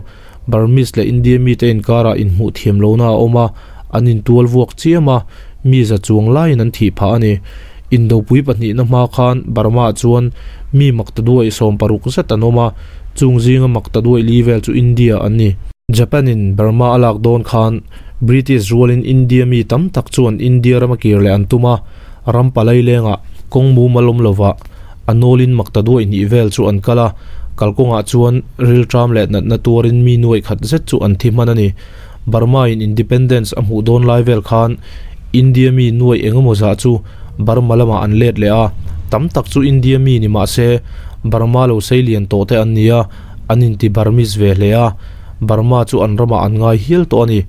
Burmese leh India mite inkarah inhmuh thiam lohna a awm a, an intual vuak chiam a, mi za chuang laiin an thih phah a ni. Indopui pahnihna hma khan Burma-ah chuan mi maktaduai 60 zet an awm a, chung zinga maktaduai li vel chu India an ni. Japan-in Burma a lak dawn khan British rualin India mi tam tak chuan India rama kir leh an tum a, ram palai lengah kawng mumal awm lovah a nawlin maktaduai hnih vel chu an kal a, kalkawngah chuan rilṭam leh natna tuarin mi nuaih khat zet chu an thi hman a ni. Burma-in independence a hmuh dawn lai vel khan India mi nuaih eng emaw zah chu Burma lamah an let leh a, tam tak chu India mi ni mah se Burma lo sei lian tawh te an ni a, an inti Burmese ve hle a, Burma chu an ramah an ngai hial tawh a ni.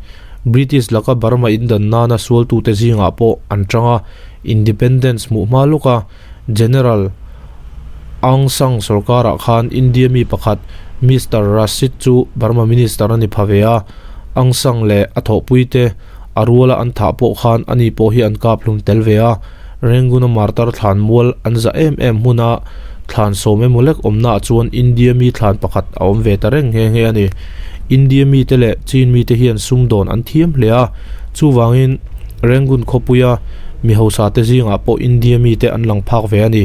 British laka Burma indan nana sualtute zingah pawh an tang a, independence hmuh hma lawk a, General Aung San sorkarah khan India mi pakhat Mister Rashid chu Burma Minister a ni pha ve a, Aung San leh a thawhpuite a ruala an thah pawh khan ani pawh hi an kap hlum tel ve a, Rangoon-a martar thlan mual an za em em hmuna thlan sawm emaw lek awmnaah chuan India mi thlan pakhat a awm ve ta reng nghe nghe a ni. India mite leh Chin mite hian sumdawn an thiam hle a, chuvangin Rangoon khawpuia mi hausa te zingah pawh India mite an lang phak ve a ni.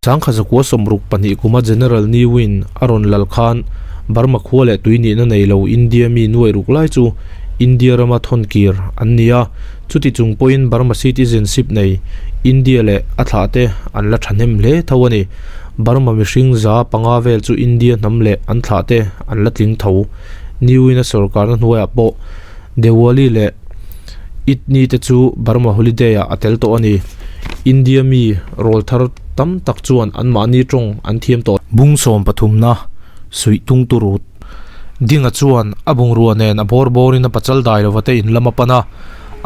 1962 kuma General Ne Win a rawn lal khan Burma khua leh tui nihna nei lo India mi nuai ruk lai chu India rama thawn kir an ni a, chuti chung pawhin Burma citizenship nei India leh a thlah te an la thahnem hle tho a ni. Burma mihring 500 vel chu India hnam leh an thlah te an la tling tho. Ne Win-a sorkarna hnuaiah pawh Diwali leh Eid ni te chu Burma holiday ah a tel tawh a ni. India mi rawl thar tam tak chuan anmahni tawng an thiam tawh. Bung sawm pathumna suih tung tu rut. Dinga chuan a bungrua nen a bawr bawrin a pachal dai lova te in lam a pan a,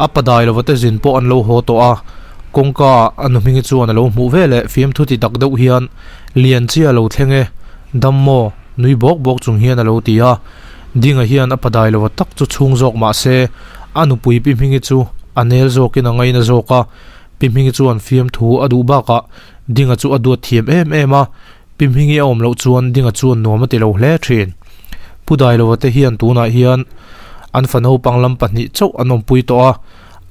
a pa dai lova te zin pawh an lo haw tawh a. Kawngka ah a nu hmingi chuan a lo hmuh veleh fiamthu ti tak deuh hian, Lian chiah a lo thleng e, dam maw? Nui bawk bawk chung hian a lo ti a. Dinga hian a padai lova tak chu chhung zawk mah se, a nupui Pi Hmingi chu a nel zawkin a ngaina zawk a. Pi Hmingi chuan fiamthu a duh bakah Dinga chu a duat thiam em em a, Pi Hmingi a awm loh chuan Dinga chuan nuam a ti lo hle thin. Pu Dailova te hian tunah hian an fa naupang lam pahnih chauh an awmpui tawh a,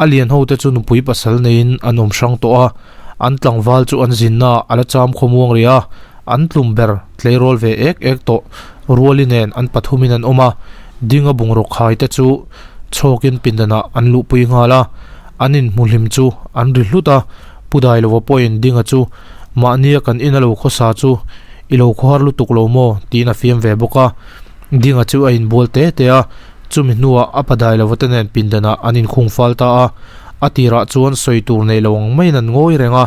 a lian ho te chu nupui pasal neiin an awm hrang tawh a, an tlangval chu an zinna a la cham khawmuang rih a, an tlum ber tleirawl ve ek ek tawh ruali nen an pathumin an awm a, Dinga bungraw khai te chu chhawkin pindanah an luhpui nghal a, an inhmuhlim chu an ri hlut a, Pu Dailova pawhin Dinga chu mahnia kan in a lo khawsa chu i lo khawhar lutuk lo maw tiin a fiam ve bawk a, Dinga chu a inbual te te a, chumi hnuah a pa Dailova te nen pindanah an inkhung fal ta a, a tirah chuan sawi tur neih lo ang maiin an ngawi reng a,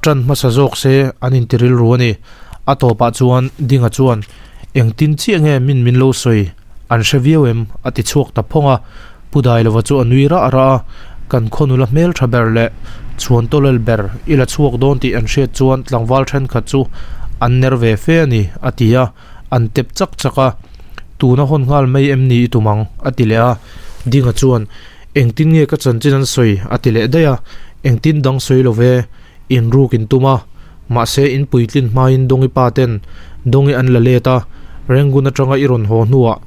ṭan hmasa zawk se an inti rilru a ni. A tawpah chuan Dinga chuan, Engtin chiah nge min min lo sawi? An hre viau em? a ti chhuak ta phawng a. Pu Dailova chu a nui rah rah a, Kan khawnula hmel tha ber leh chhuan tawlel ber i la chhuak dawn tih an hriat chuan tlangval thenkhat chu an ner ve fe a ni, a ti a, an tep chak chak a. Tuna hawn nghal mai em ni i tum ang? a ti leh a. Dinga chuan, Engtin nge ka chanchin an sawi? a ti leh daih a. Engtin dang sawi lo ve, in ruk in tum a, mahse in puitlin hmain Dawngi pa ten Dawngi an la let a, Rangoon atanga i rawn haw hnuah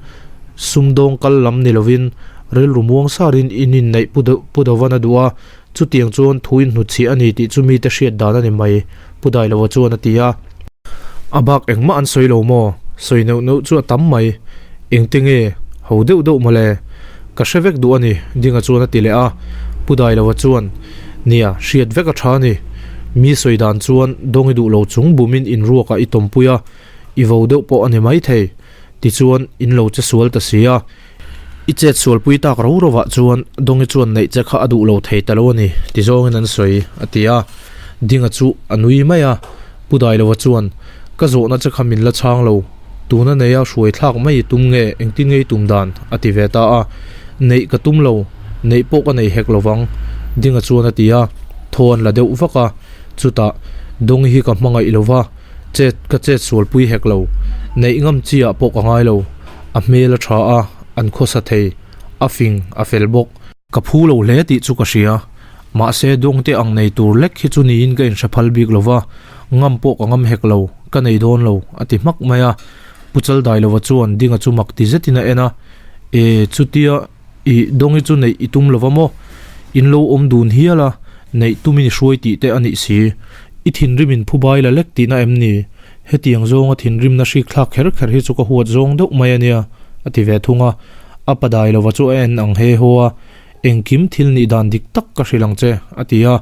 sumdawng kal lam ni lovin rilru muang sarin in inneih pu Dovan a duh a, chutiang chuan thu in hnutchhiah a ni tih chu mite hriat dan a ni mai, Pu Dailova chuan a ti a. A bak engmah an sawi lo maw? Sawi neuh neuh chu a tam mai. Engte nge? Ho deuh deuh mawle. Ka hre vek duh a ni, Dinga chuan a ti leh a. Pu Dailova chuan, Nia, hriat vek a tha a ni. Mi sawi dan chuan Dawngi duh lo chung bumin inruakah i tawmpui a, i vo deuh pawh a ni maithei. Tichuan, in lo che sual ta si a. I chet sualpui tak ro rovah chuan Dawngi chuan neih che kha a duh lo thei ta lo a ni, ti zawngin an sawi, a ti a. Dinga chu a nui mai a. Pu Dailova chuan, Ka zawhna che kha min la chhang lo. Tuna neia hruai thlak mai i tum nge, engtin nge i tum dan? a ti ve ta a. Neih ka tum lo, neih pawh ka nei hek lovang, Dinga chuan a ti a. Thaw an la deuh vak a. Chutah, Dawngi hi ka hmangaih lo va, chet ka chet sualpui hek lo. Neih ngam chi ah pawh ka ngai lo. A hmel a tha a, an khawsa thei, a fing, a fel bawk. Ka phu lo hle tih chu ka hria. Mahse, Dawngte ang nei tur lek hi chu niin ka inhre phal bik lo va, ngam pawh ka ngam hek lo, ka nei dawn lo, a ti hmak mai a. Pu Chaldailova chuan Dinga chu mak ti zetin a en a, E, chutia i Dawngi chu neih i tum lo va maw? In lo awm dun hial a, neih tumin i hruai tih te a nih si. I thinrimin phubai la lek tihna em ni? Hetiang zawnga thinrimna hrik thlak kher kher hi chu ka huat zawng deuh mai a nia, a ti ve thung a. A Padailova chu a en ang he haw a, Engkim thil nih dan dik tak ka hrilh ang che, a ti a.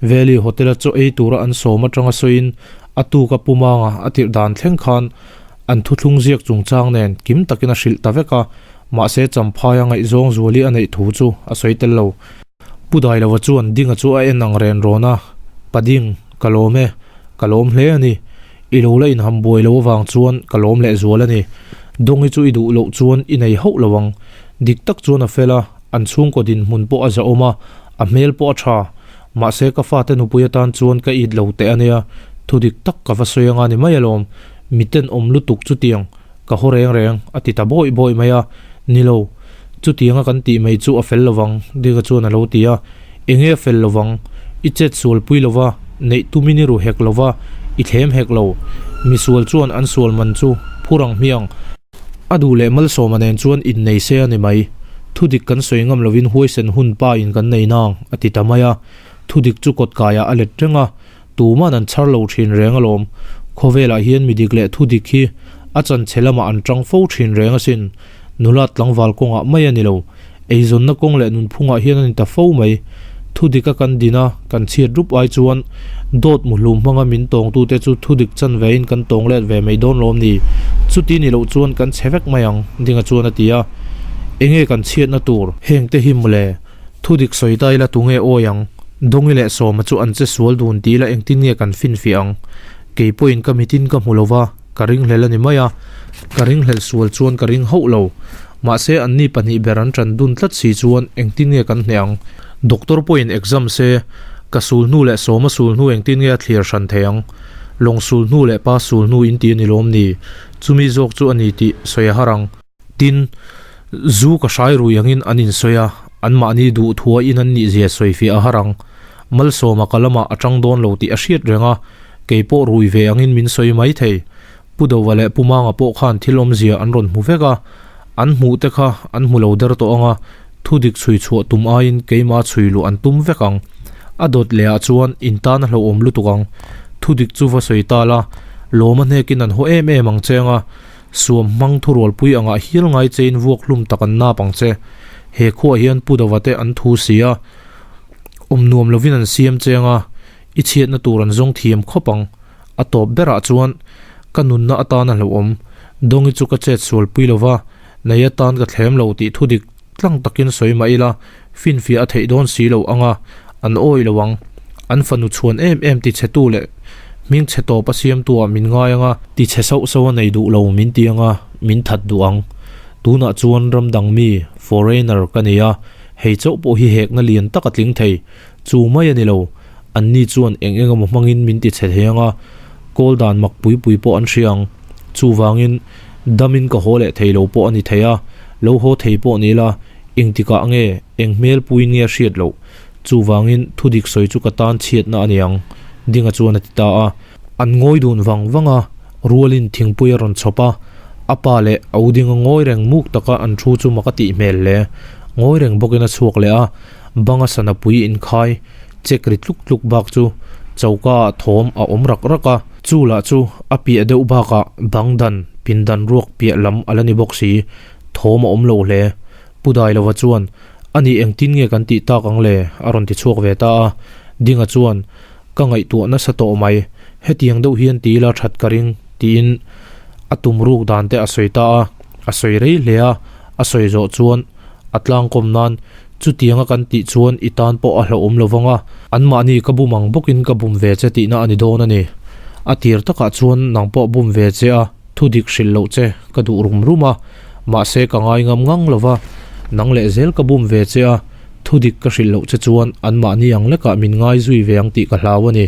Valley Hotel-a chaw ei tura an sawm atanga sawiin a tuka Pumanga a tirh dan thleng khan an thuthlung ziak chungchang nen kim takin a hrilh ta vek a, mahse Champhaia ngaihzawng Zuali a neih thu chu a sawi tel lo. Pu Dailova chuan Dinga chu a en ang ren rawn a, Pa Ding, ka lawm e, ka lawm hle a ni. I lo la inham buai lo avang chuan ka lawm leh zual a ni. Dawngi chu i duh loh chuan i nei hauh lo ang. Dik tak chuan a fel a, an chhungkaw dinhmun pawh a zahawm a, a hmel pawh a tha. Mahse ka fate nupui atan chuan ka it lo teh a nia, thu dik tak ka va sawi anga ni mai alawm. Miten awm lutuk chutiang, ka haw reng reng, a ti ta bawih bawih mai a. Ni lo, chutianga kan tih mai chu a fel lovang, Dinga chuan a lo ti a. Enge a fel lovang? I chet sualpui lova, neih tumin i ru hek lova, i thlem hek lo. Misual chuan an sual man chu phur ang hmiang. A duh leh Malsawma nen chuan innei se a ni mai. Thudik kan sawi ngam lovin huaisen hun pa in kan nei nang, a ti ta mai a. Thudik chu kawtkaiah a let reng a, tuman an chhar lo thin reng alawm. Khawvelah hian mi dik leh thudik hi a chanchhe lamah an tang fo thin reng asin. Nula tlangval kawngah mai a ni lo. Eizawnna kawng leh nunphungah hian a ni ta fo mai. Thudika kan din a, kan chhiat rup ai chuan dawt muhlum hmanga min tawngtute chu thudik chan vein kan tawng let ve mai dawn lawm ni? Chuti ni loh chuan kan chhe vek mai ang, Dinga chuan a ti a. Enge kan chhiatna tur? Hengte hi mawle, thudik sawi ta ila tunge awi ang? Dawngi leh Sawma chu an che sual dun ti ila engtin nge kan finfiah ang? Kei pawhin ka mitin ka hmu lova. Ka ringhlel a ni mai a, ka ringhlel sual chuan ka ring hauh lo. Mahse anni pahnih ber an ṭan dun tlat si chuan engtin nge kan hneh ang? Doctor pawhin exam se, ka sul hnu leh sawma sul hnu engtin nge a thlir hran thei ang? Lawng sul hnu leh pa sul hnu in ti a ni lawm ni? Chumi zawk chu a ni tih sawi a har ang. Tin, zu ka hrai rui angin an insawi a, anmahni duh thua in an nihzia sawifiah a har ang. Malsawma ka lamah a tang dawn lo tih a hriat reng a, kei pawh rui ve angin min sawi mai thei. Pu Dova leh Pu Manga pawh khan thil awmzia an rawn hmu vek a, an hmuh te kha an hmu lo der tawh ang a, thudik chhui chhuah tum aiin keimah chhui luh an tum vek ang. A dawt leh ah chuan in tan a hlauhawm lutuk ang. Thudik chu va sawi ta la, lawm a hnekin an haw em em ang che ang a, Suam hmang thurualpui angah hial ngai chein vuak hlum tak an nap ang che. He khuaah hian Pu Dova te an thu si a, awm nuam lovin an siam che anga, i chhiatna tur an zawng thiam khawp ang. A tawp berah chuan ka nunna atan a hlauhawm. Dawngi chu ka chet sualpui lova, nei atan ka thlem lo tih thudik tlang takin sawi mah ila, finfiah a theih dawn si lo anga an awi lo ang. An fanu chhuan em em tichhetu leh hming chhe tawp a siamtuah min ngai anga, tichhe sauh sauh a nei duh lo min ti anga min that duh ang. Tunah chuan ram dang mi, foreigner, ka ni a, hei chauh pawh hi hekna lian tak a tling thei. Chu mai a ni lo, anni chuan eng eng emaw hmangin min tichhe thei anga, kawl dan mak pui pui pawh an hria ang. Chuvangin, damin ka haw leh thei lo pawh a ni thei a, lo haw thei pawh ni ila, engtikah nge, eng hmel puiin nge a hriat loh? Chuvangin, thudik sawi chu ka tan chhiatna a ni ang, Dinga chuan a ti ta a. An ngawi dun vang vang a, rualin thingpui a rawn chhawp a, a pa leh a u Dinga ngawi reng muk taka an thu chu mak a tih hmel hle. Ngawi reng bawkin a chhuak leh a, banga sana pui inkhai chek ri tluk tluk bak chu choka ah thawm a awm rak rak a, chu lah chu a piah deuh bakah bang dan, pindan ruak piah lam a la ni bawk si, thawm a awm lo hle. Pu Dailova chuan, A nih engtin nge kan tih tak ang le? a rawn ti chhuak ve ta a. Dinga chuan, Ka ngaihtuah nasa tawh mai, hetiang deuh hian ti ila that ka ring, tiin a tum ruk dan te a sawi ta a. A sawi rei hle a, a sawi zawh chuan a tlangkawm nan, Chutianga kan tih chuan i tan pawh a hlauhawm lo vang a, anmahni ka bum ang bawkin ka bum ve che tihna a ni dawn a ni. A tir takah chuan nang pawh bum ve che a, thu dik hrilh loh che ka duh rum rum a, mahse ka ngai ngam ngang lo va, nang leh zel ka bum ve che a, thu dik ka hrilh loh che chuan anmahni ang lekah min ngai zui ve ang tih ka hlau a ni.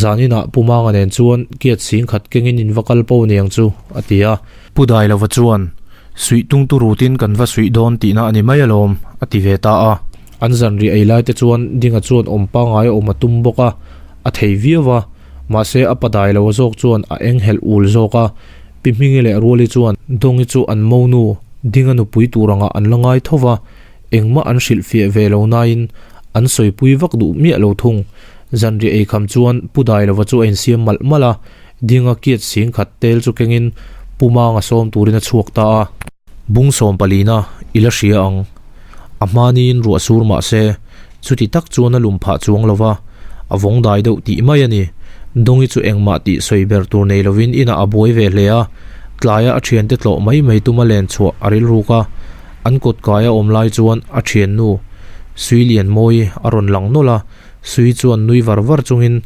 Zaninah Pu Manga nen chuan kiat sing khat kengin in va kal po niang chu, a ti a. Pu Dailova chuan, Suih tung tu rutin kan va suih dawn tihna a ni mai alawm, a ti ve ta a. An zanriah ei lai te chuan Dinga chuan awm pangngai a awm a tum bawk a, a thei viau va. Mahse a pa Dailova zawk chuan a enghelh ul zawk a. Pi Hmingi leh Ruali chuan Dawngi chu an monu Dinga nupui tur angah an la ngai tho va, engmah an hrilh fiah ve lo nain an sawipui vak duh miah lo thung. Zanriah ei kham chuan Pu Dailova chu a insiam malh malh a. Dinga kiat sing khat tel chu kengin Pu Manga sawm turin a chhuak ta a. Bung sawm palina i la hria ang. A hmaniin ruah sur mah se, chuti tak chuan a lum phah chuang lo va, a vawng dai deuh tih mai a ni. Dawngi chu engmah tih sawi ber tur nei lovin inah a buai ve hle a, tlaia a thiante tlawh mai mai tuma len chhuah a rilruk a. An kawt kai a awm lai chuan a thiannu Suilianmawii a rawn lang nawlh a. Sui chuan nui var var chungin,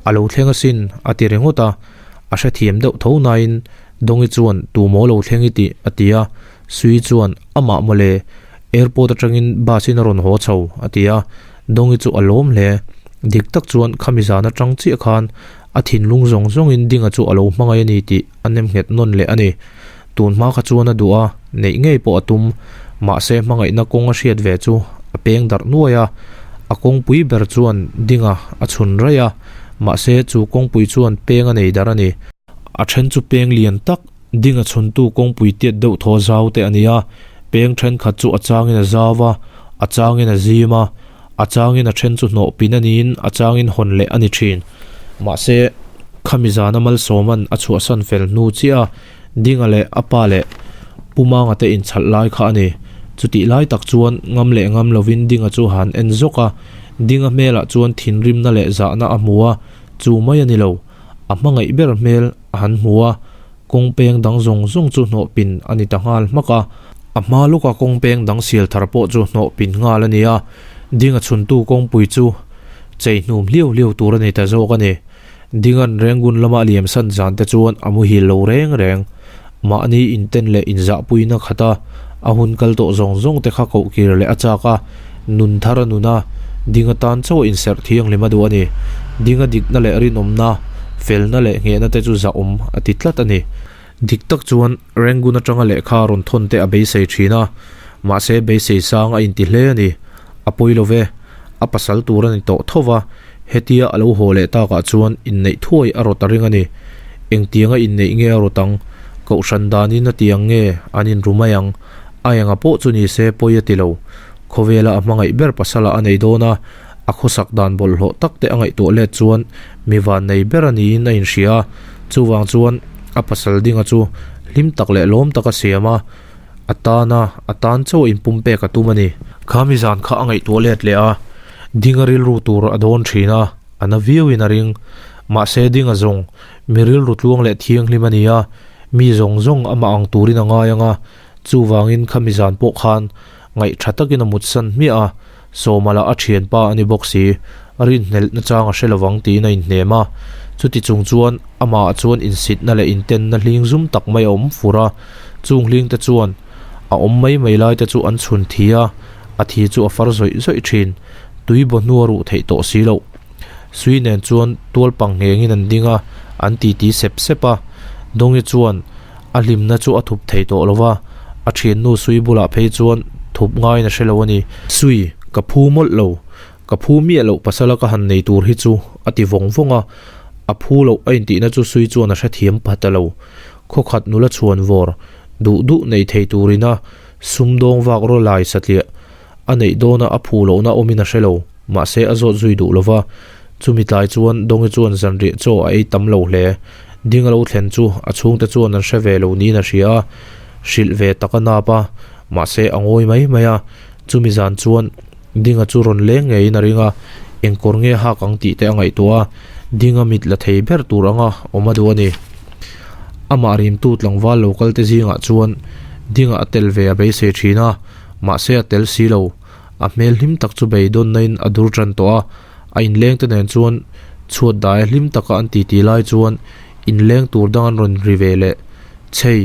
A lo thleng asin, a ti ringawt a. A hrethiam deuh tho nain Dawngi chuan, Tu maw lo thleng i tih? a ti a. Sui chuan, Amah mawle, airport atangin bus in a rawn haw chho, a ti a. Dawngi chu a lawm hle. Dik tak chuan khami zan atang chiah khan a thinlung zawng zawngin Dinga chu a lo hmangaih a ni tih a nem nghet nawn leh a ni. Tun hma kha chuan a duh a, neih ngei pawh a tum. Mahse hmangaihna kawng a hriat ve chu a peng darh nuai a, a kawngpui ber chuan Dinga a chhun raih a, mahse chu kawngpui chuan peng a nei darh a ni. A then chu peng lian tak, Dinga chhuntu kawngpui tiat deuh thaw zau te a ni a, peng thenkhat chu a changin a zau a, a changin a zim a, a changin a then chu hnawh pin a niin a changin hawn leh a ni thin. Mahse khami zana Malsawma'n a chhuahsan fel hnu chiah a, Dinga leh a pa leh Pu Manga te inchhalh lai kha a ni. Chutih lai tak chuan ngam leh ngam lovin Dinga chu han en zawk a, Dinga hmelah chuan thinrimna leh zahna a hmu a, chu mai a ni lo. A hmangaih ber hmel a han hmu a, kawng peng dang zawng zawng chu hnawh pin a ni ta nghal hmak a. A hma lawka kawng peng dang sial thar pawh chu hnawh pin nghal a ni a, Dinga chhuntu kawngpui chu chei hnum hliau hliau tur a ni ta zawk a ni. Dingan Rangoon lama liamsan zan te chuan a muhil lo reng reng. Mahni inten leh inzahpuina khata a hun kal tawh zawng zawng te kha koh kir leh a chak a, nun thar a nun a, Dinga tan chauh a inserh thianghlim a duh a ni. Dinga dikna leh rinawmna, felna leh nghehna te chu zahawm a ti tlat a ni. Dik tak chuan Rangoon atanga lehkha a rawn thawn te a beisei thin a, mahse beisei sang a inti hle a ni. A pawi lo ve, a pasal tur a ni tawh tho va, hetia a lo haw leh takah chuan inneih thuai a rawt a ring a ni. Engtianga inneih nge a rawt ang? Kohhran danin a ti ang nge an inru mai ang? A enga pawh chu ni se pawi a ti lo. Khawvela a hmangaih ber pasala a nei dawn a, a khawsak dan bawlhhlawh tak te a ngaihtuah let chuan mi vannei ber a niin a inhria a, chuvang chuan a pasal dinga chu hlim tak leh lawm tak a siam a, a tana a tan chauh a inpumpek a tum a ni. Kha mi zan kha a ngaihtuah let leh a, dinga rilru tur a dawn thin a, a na viauin a ring. Mahse dinga zawng mi rilru tluang leh thianghlim a ni a, mi zawng zawng amah ang turin a ngai ang a, chuvangin kha mi zan pawh khan ngaih tha takin a mutsan hmiah a, Sawma lah a thianpa a ni bawk si, rinhnelh nachang a hre lovang tiin a inhnem a. Chuti chung chuan amah chuan insitna leh intenna hling zum tak mai a awm fur a, chung hling te chuan a awm mai mai lai te chu an chhun thi a, a thi chu a far zawih zawih thin. Tui baw hnu a ruh theih tawh si loh. Sui nen chuan tual pang nghengin an ding a, an titi sep sep a. Dawngi chuan A hlimna chu a thup thei tawh lo va, a thiannu Sui bulah phei chuan thup ngaiin a hre lo a ni. Sui, ka phu mawlh lo. Ka phu miah loh pasala ka han nei tur hi chu, a ti vawng vawng a. A phu loh a intihna chu Sui chuan a hrethiam pha ta lo. Khawkhat nula chhuan vawr, duh duh nei thei turina sumdawng vak raw lai satliah A neih dawna a phu lohna awmin a hre lo, mahse a zawt zui duh lova. Chumi tlai chuan Dawngi chuan zanriah chaw a ei tam lo hle. Ding a lo thlen chu a chhungte chuan an hre ve lo niin a hria a, hrilh ve tak a nap a. Mahse a ngawi mai mai a, chumi zan chuan Dinga chu rawn leng ngeiin a ring a, eng kawr nge hak ang tih te a ngaihtuah a, Dinga mit la thei ber tur anga awm a duh a ni. Amah rimtu tlangval lo kal te zingah chuan Dinga a tel ve a beisei thin a, mahse a tel si lo. A hmel hlim tak chu beidawnna in a dur tan tawh a, a inleng te nen chuan chhuat daia hlim taka an titi lai chuan inleng tur dang an rawn ri ve leh chei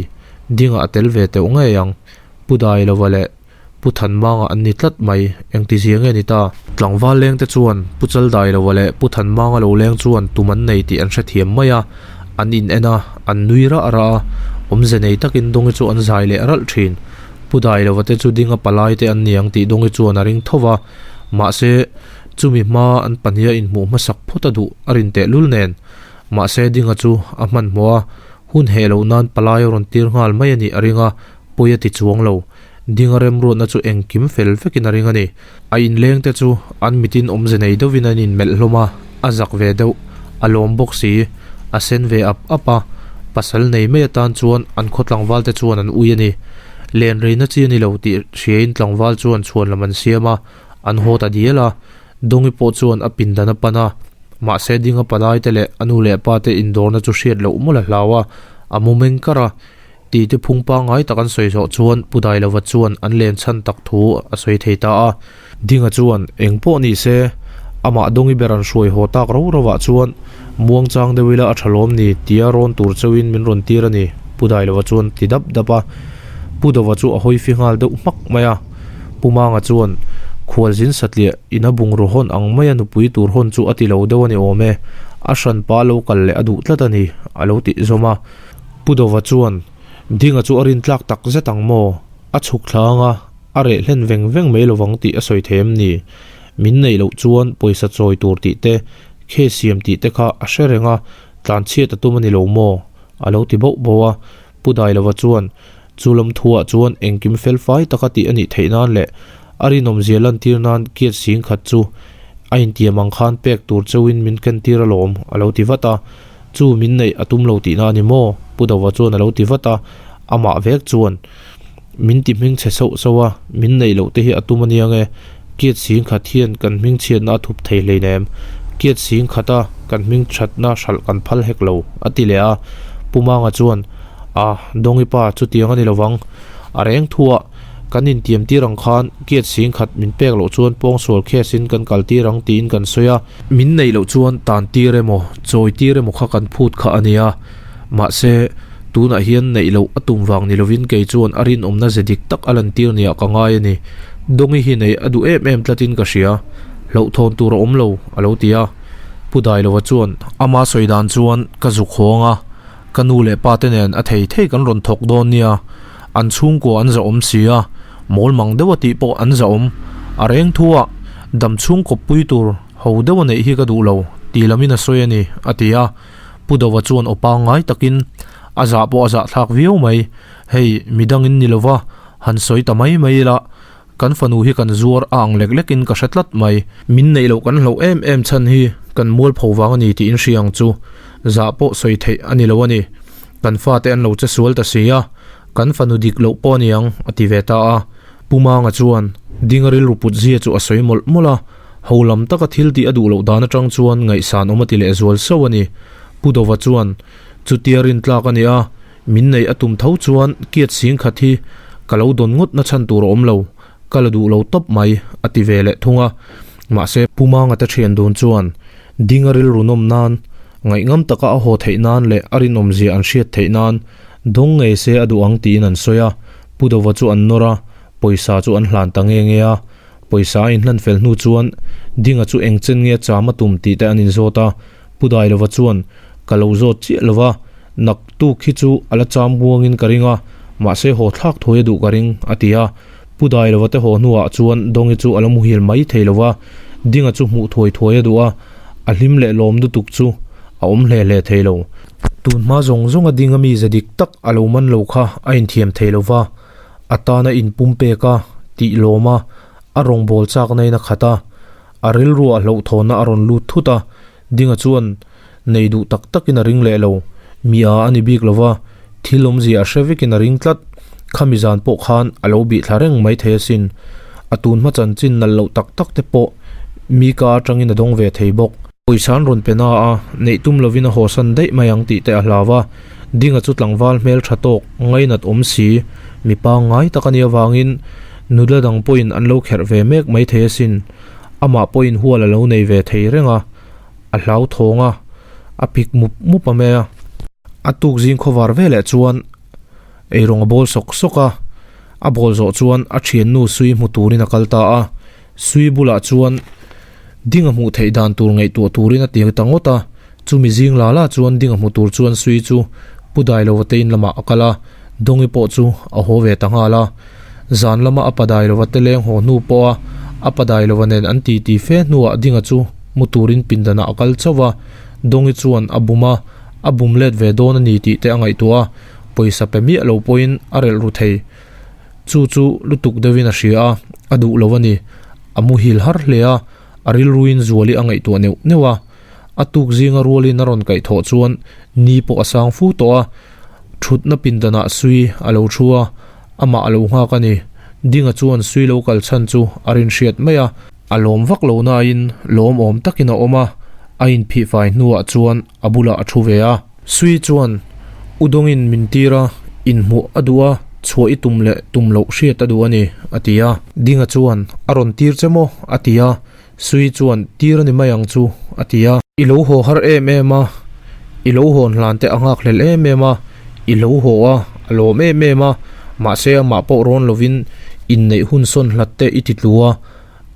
Dinga a tel ve teuh ngei ang. Pu Dailova leh Pu Thanmanga an ni tlat mai, engtizia nge ni ta? Tlangval leng te chuan Pu Chaldailova leh Pu Thanmanga lo leng chuan tum an nei tih an hrethiam mai a, an in en a, an nui rah rah a, awmze nei takin Dawngi chu an zai leh ralh thin. Pu Dailova te chu Dinga palai te an ni ang tih Dawngi chuan a ring tho va, mahse, chumi hma an pahniha inhmuh hmasak phawt a duh a rin tehlul nen. Mahse, Dinga chu a hmanhmawh a, hun heh loh nan palai a rawn tir nghal mai a nih a ring a, pawi a ti chuang lo. Dinga remruatna chu engkim fel vekin a ring a ni. A inleng te chu an mitin awmze nei deuhin an inmelh hlawm a, a zak ve deuh, a lawm bawk si, a sen ve ap ap a, pasal nei mai atan chuan an khaw tlangval te chuan an ui a ni. Len reina chi a ni lo tih hriain tlangval chuan chhuan lam an siam a, an haw ta dial a. Dawngi pawh chuan a pindan a pan a, mahse Dinga palai te leh a nu leh pa te indawrna chu hriat loh mawlh a hlau a, a mu meng kar a. Titi phung pangngai tak an sawi zawh chuan Pu Dailova chuan an len chhan tak thu a sawi thei ta a. Dinga chuan eng pawh ni se, amah Dawngi ber an hruai haw tak ro rovah chuan muangchang deuh ila a tha lawm ni tia rawn tur chauhin min rawn tir a ni, Pu Dailova chuan ti dap dap a. Pu Dova chu a hawi fi nghal deuh hmak mai a. Pu Manga chuan khualzin satliah ina bungraw hawn ang maia nupui tur hawn chu a ti lo deuh a ni awm e, a hranpa lo kal leh a duh tlat a ni, a lo tih zawm a. Pu Dova chuan, Dinga chu a rintlak tak zet ang maw? A chhuk thla anga a reh hlen veng veng mai lovang tih a sawi thei em ni? Min neih loh chuan pawisa chawi tur tih te, case siam tih te kha a hre reng a, tlanchhiat a tum a ni lo maw? A lo ti bauh bauh a. Pu Dailova chuan, Chu lam thuah chuan engkim fel fai taka tih a nih theih nan leh a rinawmzia lantir nan kiat sing khat chu a intiam ang khan pek tur chauhin min kentir alawm, a lo ti vat a. Chu min neih a tum lo tihna a ni maw? Pu Dova chuan a lo ti vat a, amah vek chuan min ti hming chhe sauh sauh a, min neih loh te hi a tum a nia nge, kiat sing khat hian kan hming chhiatna a thup thei hleinem, kiat sing khata kan hming thatna hralh kan phal hek lo, a ti leh a. Pu Manga chuan, A, Dawngi pa, chutiang a ni lovang, a reng thuah kan intiam tir ang khan kiat sing khat min pek loh chuan pawngsual case in kan kal tir ang tiin kan sawi a, Min neih loh chuan tan tir emaw, chawi tir emaw kha kan phut kha a nia. Mahse, tunah hian neih loh a tum vang ni lovin kei chuan a rinawmna ze dik tak a lantir niah ka ngai a ni. Dawngi hi neih a duh em em tlatin ka hria. Hlauhthawn tur a awm lo, a lo ti a. Pu Dailova chuan, Ama sawi dan chuan ka zuk hawng a, ka nu leh pa te nen a thei thei kan rawn thawk dawn nia. An chhungkua an zahawm si a, mawl mang deuh a tih pawh an zahawm. A reng thu a, dam chhung kawppui tur ho deuh a neih hi ka duh lo, tih lamin a sawi a ni, a ti a. Pu Dova chuan aw pangngai takin, A zah pawh a zahthlak viau mai, hei midangin ni lova han sawi ta mai mai ila, Kan fanu hi kan zuar a ang lek lekin ka hre tlat mai. Min neih loh kan hlauh em em chhan hi kan mualpho vang a ni tih in hria ang chu. Zah pawh sawi theih a ni lo a ni. Kan fate an lo che sual ta si a, kan fanu dik loh pawh a ni ang, a ti ve ta a. Pu Manga chuan Dinga rilru put zia chu a sawi mawlh mawlh a, ho lam taka thil tih a duh loh dan atang chuan ngaihsan awm a ti lehzual sauh a ni. Pu Dova chuan, Chutia rintlak a ni a, Min neih a tum tho chuan kiat sing khat hi ka lo dawn ngawt na chhan tur a awm lo, ka la duh lo tawp mai, a ti ve leh thung a. Mahse, Pu Manga te thian dun chuan Dinga rilru nawm nan, ngaihngam taka a haw theih nan leh a rinawmzia an hriat theih nan dawng ngei se a duh ang tiin an sawi a. Pu Dova chu an nawr a, pawisa chu an hlan ta nge nge a. Pawisa a inhlan fel hnu chuan Dinga chu eng chen nge cham a tum tih te an inzawt a. Pu Dailova chuan, Ka lo zawt chiah lo va, naktuk hi chu a la cham buangin ka ring a, mahse haw thlak thawi a duh ka ring, a ti a. Pu Dailova te haw hnuah chuan Dawngi chu a la muhil mai thei lo va, Dinga chu hmuh thuai thuai a duh a, a hlim leh lawm lutuk chu a awm hle hle thei lo. Tun hma zawng zawnga Dinga mize dik tak a lo man lo kha a inthiam thei lo va, a tana inpum pek a, tih lawm a, a rawngbâwl châkna in a khat a, a rilruah hlauhthawnna a rawn lut thut a, Dinga chuan nei duh tak takin a ring leh lo, mi a a ni bik lo va, thil awmzia a hre vekin a ring tlat. Khami zan pawh khan a lo bih thla reng mai thei asin. A tun hma chanchin nalh loh tak tak te pawh mi ka atangin a dawng ve thei bawk. Pawisa an rawn pe na a, neih tum lovin a hawsan daih mai ang tih te a hlau a. Dinga chu tlangval hmel tha tawk, ngainat awm si, mi pangngai tak a nih avangin nula dang pawhin an lo kherh ve mek mai thei asin. Amah pawhin hual a lo nei ve thei reng a, a hlauthawng a, a pik mup mup a mai a. A tuk zing khawvar veleh chuan eirawng a bawl sawk sawk a, a bawl zawh chuan a thiannu sui hmu turin a kal ta a, sui bulah chuan ding a hmuh theih dan tur ngaihtuah turin a ti ta ngawt a, chumi zing la la chuan ding a hmu tur chuan sui chu Pu Dailova te in lamah a kal a, Dawngi pawh chu a haw ve ta nghal a, zan lama a pa Dailova te leng haw hnu pawha a pa Dailova nen an titi fe hnuah Dinga chu mu turin pindanah a kal chauh a, Dawngi chuan a bum a, a bum let ve dawn a ni tih te a ngaihtuah a, pawisa pe miah lo pawhin a relh ru thei. Chu chu lutuk deuhin a hria a, a duh lo a ni. A muhil har hle a, a rilruin Zuali a ngaihtuah neuh neuh a. A tuk zinga rualin a rawn kaihthawh chuan ni pawh a sang fu tawh a, thutna pindanah sui a lo thu a, amah a lo nghak a ni. Dinga chuan sui lo kal chhan chu a rinhriat mai a. A lawm vak lo nain lawmawm takin a awm a, a inphihfai hnuah chuan a bulah a thu ve a. Sui chuan, U dawngin min tir a, inhmuh a duh a, chhuah i tum leh tum loh hriat a duh a ni, a ti a. Dinga chuan, A rawn tir che maw? a ti a. Sui chuan, Tir a ni mai ang chu, a ti a. I lo haw har em em a, i lo hawn hlan te a nghak hlel em em a, i lo haw a, a lawm em em a, mahse amah pawh rawn lovin inneih hun sawn hlat te i ti tlu a,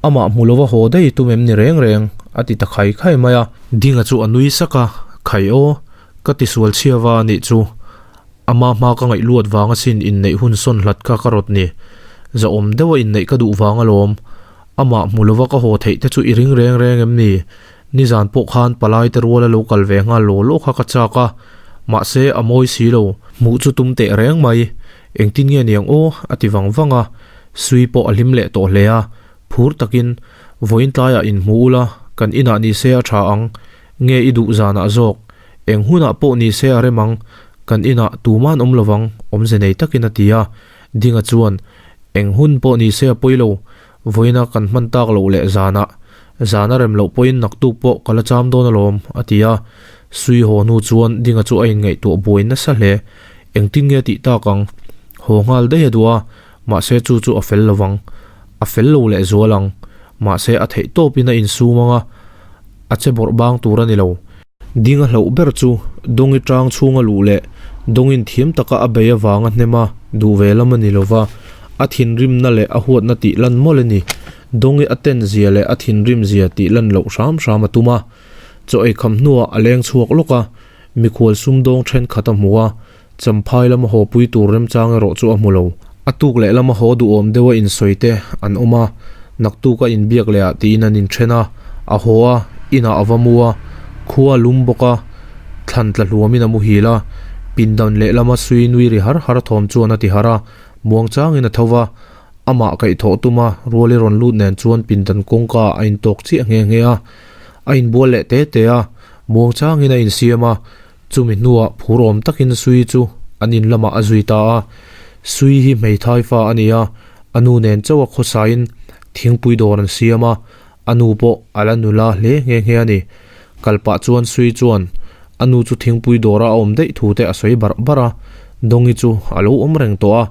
Amah hmu lova haw daih tum em ni reng reng? a ti ta khai khai mai a. Dinga chu a nui sak a, Khai aw, ka ti sual chhia va a nih chu. Ama hma ka ngaih luat vang asin inneih hun sawn hlat kha ka rawt ni. Zahawm deuha inneih ka duh vang alawm. Amah hmu lova ka haw theih te chu i ring reng reng em ni? Nizan pawh khan palai te ruala lo kal ve nghal law law kha ka chak a, mahse a mawi si lo. Hmuh chu tum teh reng mai. Engtin nge niang aw? a ti vang vang a. Sui pawh a hlim leh tawh hle a, phur takin, Vawiin tlaiah inhmu ula, kan inah ni se a tha ang, nge i duh zanah zawk, eng hunah pawh ni se a rem ang, kan inah tuman awm lovang, awmze nei takin a ti a. Dinga chuan, Eng hun pawh ni se a pawi lo, vawiina kan hman tak loh leh zanah, zan a rem loh pawhin naktuk pawh ka la cham dawn alawm, a ti a. Sui haw hnu chuan Dinga chu a inngaihtuah buai nasa hle. Engtin nge tih tak ang? Haw nghal daih a duh a, Mahse chu chu a fel lo vang. A fel lo leh zual ang. Mahse a theih tawpin a insum ang a, a che bawrh bang tur a ni lo. Ding a hlauh ber chu Dawngi tang chhunga luh leh Dawngin thiam taka a bei avanga hnem a duh ve lam a ni lo va, a thinrimna leh a huatna tih lan mawlh a ni. Dawngi a ten zia leh a thinrim zia tih lan loh hram hram a tum a. Chaw ei kham hnuah a leng chhuak lawk a, mikhual sumdawng thenkhat a hmu a, Champhai lama haw pui tur remchang erawh chu a hmu lo. A tuk leh lama haw duhawm deuha insawi te an awm a, naktuk a inbiak leh ah tiin an inthen a, a haw a, inah a va mu a, khua a lum bawk a, thlan tla hluamin a muhil a, pindan leh lama sui nui ri har har thawm chuan a ti har a, muangchangin a tho va, amah kaihthawh tuma ruali rawn lut nen chuan pindan kawngka ah a intawk chiah nghe nghe a, a inbual leh te te a, muangchangin a insiam a, Chumi hnuah phur awm takin Sui chu an in lamah a zui ta a. Sui hi hmeithai fa a ni a, a nu nen chauh a khawsain thingpui dawr an siam a, a nu pawh a la nula hle nghe nghe a ni. Kal pah chuan Sui chuan a nu chu thingpui dawra a awm daih thu te a sawi barh barh a, Dawngi chu a lo awm reng tawh a,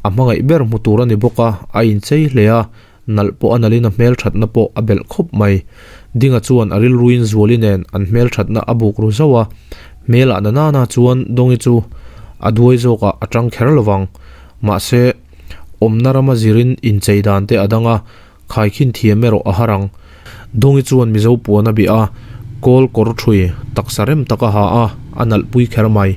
a hmangaih ber hmu tur a ni bawk a, a inchei hle a, Nalh pawh a nalhin a hmelthatna pawh a belh khawp mai. Dinga chuan a rilruin Zuali nen an hmelthatna a buk ru zauh a, hmelah na nana chuan Dawngi chu a duai zawkah a tang kher lo vang. Mahse, awmna rama zirin inchei dan te a dang a, khaikhin thiam erawh a har ang. Dawngi chuan Mizo puan a bih a, kawl kawr thui taksa rem tak a ha a, a nalhpui kher mai.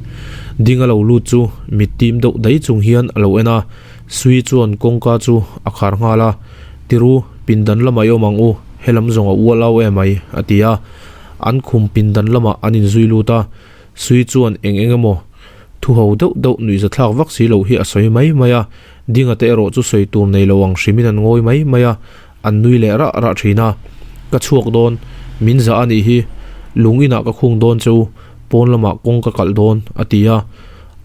Dinga lo lut chu mit tim deuh dai chung hian a lo en a, Sui chuan kawngka chu a khar nghal a, Tiru, pindan lamah i awm ang u, helam zawng a ual au em ai, a ti a. An khum pindan lamah an inzui lut a, Sui chuan eng eng emaw thu ho deuh deuh nuihzathlak vak si loh hi a sawi mai mai a, Dinga te erawh chu sawi tur nei lo ang hrimin an ngawi mai mai a, an nui leh rah rah thin a. Ka chhuak dawn, min zah a nih hi, lung inah ka khung dawn che u, pawn lamah kawng ka kalh dawn, a ti a,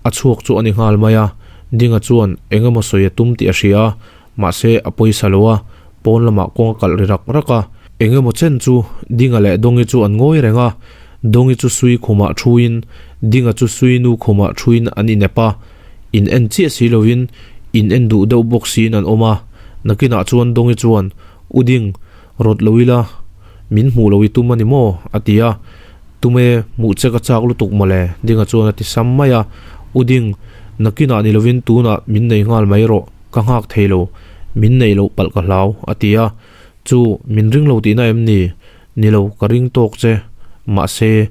a chhuak chu a ni nghal mai a. Dinga chuan eng emaw sawi a tum tih a hria a, mahse a pawisa lo a, pawn lamah kawng a kalh ri rak rak a. Eng emaw chen chu Dinga leh Dawngi chu an ngawi reng a, Dawngi chu sui khumah thuin Dinga chu sui nu khumah thuin an inep a, in en chiah si lovin in en duh deuh bawk siin an awm a. Nakinah chuan Dawngi chuan, U Ding, rawt lo ila, min hmuh lo i tum a ni maw? a ti a. Tume, hmuh che ka chak lutuk mawle, Dinga chuan a ti sam mai a. U Ding, nakinah ni lovin tunah min nei nghal mai rawh, ka nghak thei lo, min neih loh palh ka hlau, a ti a. Chu, min ring lo tihna em ni? Ni lo, ka ring tawk che. Mahse,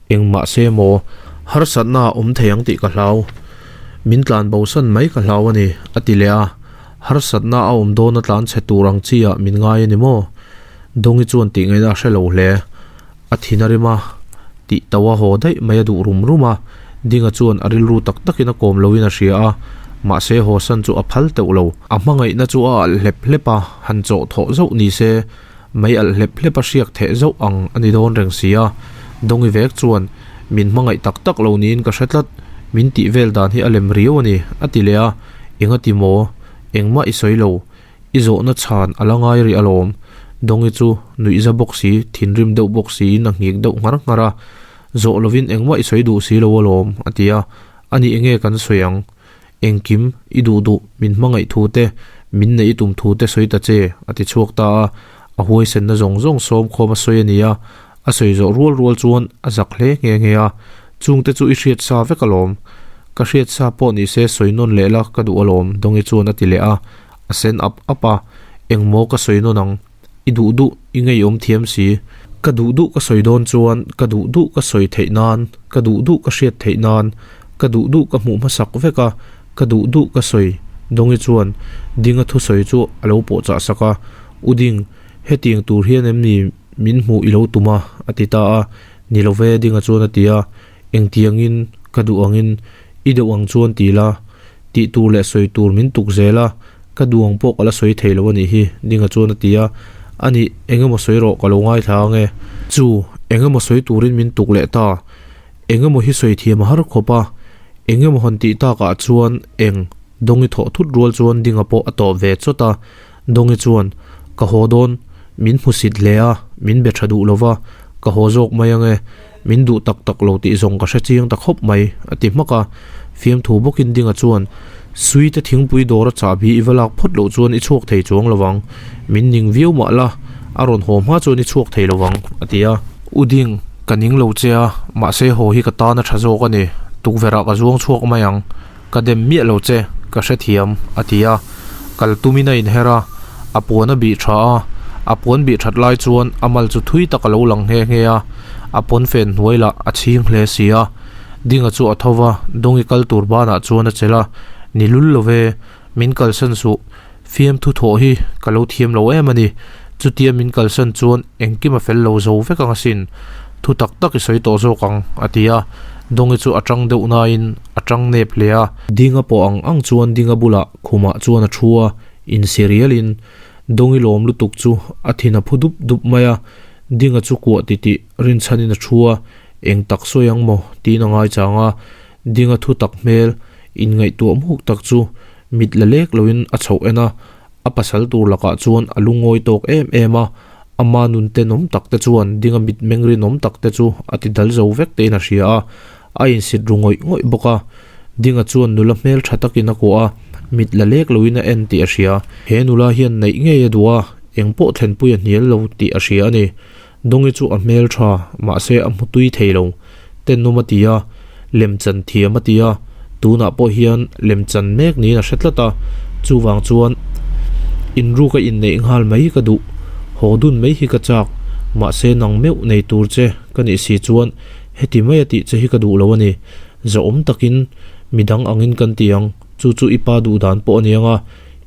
eng mahse maw? Harsatna a awm thei ang tih ka hlau. Min tlan bosan mai ka hlau a ni, a ti leh a. Harsatna a awm dawna tlan chhe tur ang chi ah min ngai a ni maw? Dawngi chuan tih ngaihna a hre lo hle. A thin a rim a, tih tauh a haw daih mai a duh rum rum a, Dinga chuan a rilru tak takin a kawm loin a hria a, mahse haw san chu a phal teuh lo. A hmangaihna chu a alh hlep hlep a, han chawh thawh zauh ni se, mai alh hlep hlep a hriak theh zauh ang a ni dawn reng si a. Dawngi vek chuan, Min hmangaih tak tak lo niin ka hre tlat, min tih vel dan hi a lem riau a ni, a ti leh a, Engati maw? Engmah i sawi lo. I zawhna chhan a la ngai rih alawm. Dawngi chu nuihza bawk si, thinrim deuh bawk siin a nghik deuh nghar nghar a. Zawh lovin engmah i sawi duh si lo alawm, a ti a. Ani enge kan sawi ang? Engkim, i duh duh, min hmangaih thu te, min neih i tum thu te sawi ta che, a ti chhuak ta a. A huaisenna zawng zawng sawm khawm a sawi a ni a. A sawi zawh rual rual chuan a zak hle nghe nghe a, Chungte chu i hriat sa vek alawm. Ka hriat sa pawh ni se sawi nawn leh la ka duh alawm, Dawngi chuan a ti leh a. A sen ap ap a, Engmaw ka sawi nawn ang? I duh duh i ngeiawm thiam si. Ka duh duh ka sawi dawn chuan ka duh duh ka sawi theih nan, ka duh duh ka hriat theih nan, ka duh duh ka hmuh hmasak vek a, ka duh duh ka sawi, Dawngi chuan Dinga thusawi chu a lo pawhchah sak a, U Ding, hetiang tur hian em ni min hmuh i lo tum a? a ti ta a, Ni lo ve, Dinga chuan a ti a, Engtiangin, ka duh angin, i deuh ang chuan ti la, tih tur leh sawi tur min tuk zel a, ka duh ang pawh ka la sawi thei lo a nih hi, Dinga chuan a ti a, A nih, eng emaw sawi rawh, ka lo ngaithla ang e. Chu, eng emaw sawi turin min tuk leh ta, eng emaw hi sawi thiam a har khawp a, eng emaw han tih takah chuan eng, Dawngi thawh thut rual chuan Dinga pawh a tawp ve chawt a, Dawngi chuan, Ka haw dawn, min hmusit hle a, min be tha duh lo va, ka haw zawk mai ang e, min duh tak tak lo tih zawng ka hre chiang ta khawp mai, a ti hmak a. Fiamthu bawkin Dinga chuan, Suite thingpui dawr a chahbi i va lak phawt loh chuan i chhuak thei chuang lo vang, min ning viau mah la, a rawn haw hma chuan i chhuak thei lo vang, a ti a. U Ding, ka ning lo che a, mahse haw hi ka tan a tha zawk a ni, tukverh ah ka zuang chhuak mai ang. Ka dem miah lo che, ka hrethiam, a ti a. Kal tumin a inher a, a puan a bih tha a. A puan bih that lai chuan a mal chu thui tak a lo lang nghe nghe a, a pawnfen hnuai lah a chhing hle si a. Dinga chu a tho va, Dawngi kal tur banah chuan a chelh a, Ni lul lo ve, min kalsan suh, fiamthu thawh hi ka lo thiam lo em a ni. Chutia min kalsan chuan engkim a fel lo zo vek ang asin. Thu tak tak i sawi tawh zawk ang, a ti a. Dawngi chu a tang deuh nain a tang nep hle a. Dinga pawh ang ang chuan Dinga bulah khumah chuan a thu a, insi rialin Dawngi lawm lutuk chu a thin a phu dup dup mai a. Dinga chu kuah titih rinchhanin a thu a, eng tak sawi ang maw tiin a ngaichang a. Dinga thu tak hmel inngaihtuah muk tak chu mit la lek loin a chhoh en a, a pasal tur lakah chuan a lungawi tawk em em a, ama nun tenawm tak te chuan dinga mit meng rinawm tak te chu a ti dal zo vek tein a hria a, a insit ru ngawih ngawih bawk a. Dinga chuan nula hmel tha takin a kuah a, mit la lek loin a en tih a hria. He nula hian neih ngei a duh a, engpawh thlenpui a hnial lo tih a hria a ni. Dawngi chu a hmel tha, mahse a hmu tui thei lo. Tenawm a ti a, lemchan thiam a ti a, tunah pawh hian lemchan mek niin a hre tlat a, chuvang chuan inruk a inneih nghal mai ka duh, haw dun mai hi ka chak, mahse nang meuh nei tur che ka nih si chuan heti mai a tih che hi ka duh lo a ni. Zahawm takin midang angin kan ti ang, chu chu i pa duh dan pawh a ni ang a,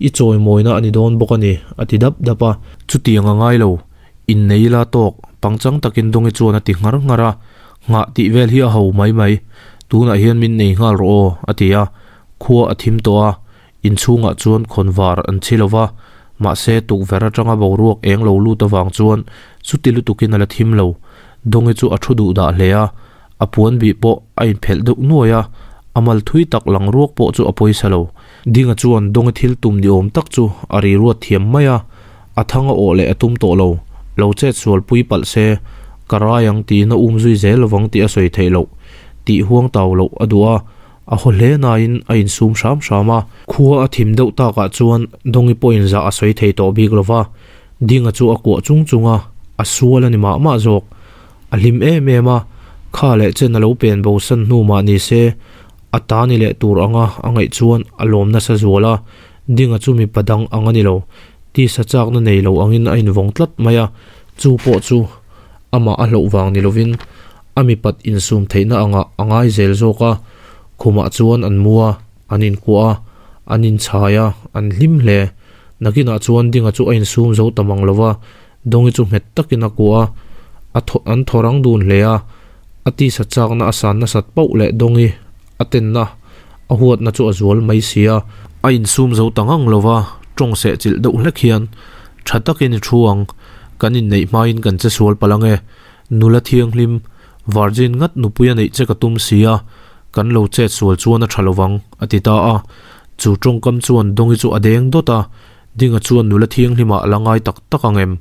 i chawimawina a ni dawn bawk a ni, a ti dap dap a. Chutiang a ngai lo, Innei ila tawk, pangchang takin Dawngi chuan a ti nghar nghar a, nghah tih vel hi a ho mai mai. Tunah hian min nei nghal rawh aw, a ti a. Khua a thim tawh a, inchhungah chuan khawn var an chhi lo va, mahse tukverh atanga boruak eng lo lut avang chuan chuti lutukin a la thim lo. Dawngi chu a thu duh dah hle a, a puan bih pawh a inphelh deuh nuai a, A mal thui tak lang ruak pawh chu a pawisa lo. Dinga chuan Dawngi thil tum ni awm tak chu a ri ruat thiam mai a, a thang a awh leh a tum tawh lo. Lo chet sual pui palh se, ka rai ang tiin a um zui zel lovang tih a sawi theih loh. Tih huang tau loh a duh a, a haw hle nain a insum hram hram a. Khua a thim deuh takah chuan Dawngi pawhin zah a sawi thei tawh bik lova, Dinga chu a kuah chung chung a, a sual a ni mah mah zawk. A hlim em em a, kha leh chen a lo pen bo san hnu mah ni se, a ta ni leh tur anga a ngaih chuan a lawm nasa zual a, Dinga chu mipa dang ang a ni lo, tisa chakna nei lo angin a invawng tlat mai a, chu pawh chu amah a hlauh vang ni lovin a mipat insum theihna angah a ngai zel zawk a, khumah chuan an mu a, an inkuah a, an inchhai a, an hlim hle. Nakinah chuan Dinga chu a insum zo ta mang lo va, Dawngi chu nghet takin a kuah a, a thaw an thaw rang dun hle a, a tisa chakna a san nasat pauh leh Dawngi a tenna a huatna chu a zual mai si a. A insum zo ta ngang lo va, tawng seh chilh deuh hlek hian, Tha takin i thu ang, kan inneih hmain kan che sual palh ang e, nula thianghlim, virgin ngat nupui a neih che ka tum si a, kan lo chet sual chuan a tha lo vang, a ti ta a. Chu tawngkam chuan Dawngi chu a deng dawt a, Dinga chuan nula thianghlimah a la ngai tak tak ang em?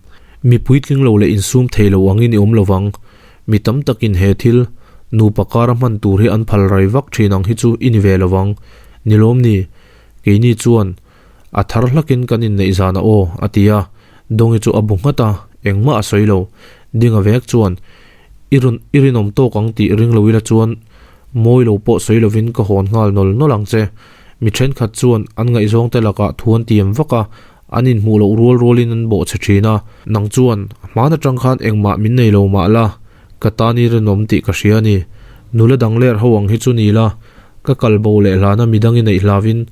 Mi puitling lo leh insum thei lo angin i awm lo vang. Mi tam takin he thil, nupa kara hman tur hi an phal rai vak thin ang hi chu i ni ve lo vang. Ni lawm ni? Keini chuan a thar hlakin kan inneih zanah aw, a ti a. Dawngi chu a bu nghat a, engmah a sawi lo. Dinga vek chuan, I rawn, i rinawm tawk ang tih ring lo ila chuan mawi lo pawh sawi lovin ka hawn nghal nawl nawl ang che. Mi thenkhat chuan an ngaihzawngte lakah thu an tiam vak a, an inhmuh loh rual rualin an bawhchhe thin a. Nang chuan, hmaan atang khan engmah min nei lo mah la, ka tan i rinawm tih ka hria a ni. Nula dang ler ho ang hi chu ni la, ka kal bo leh hlana midang i neih hlavin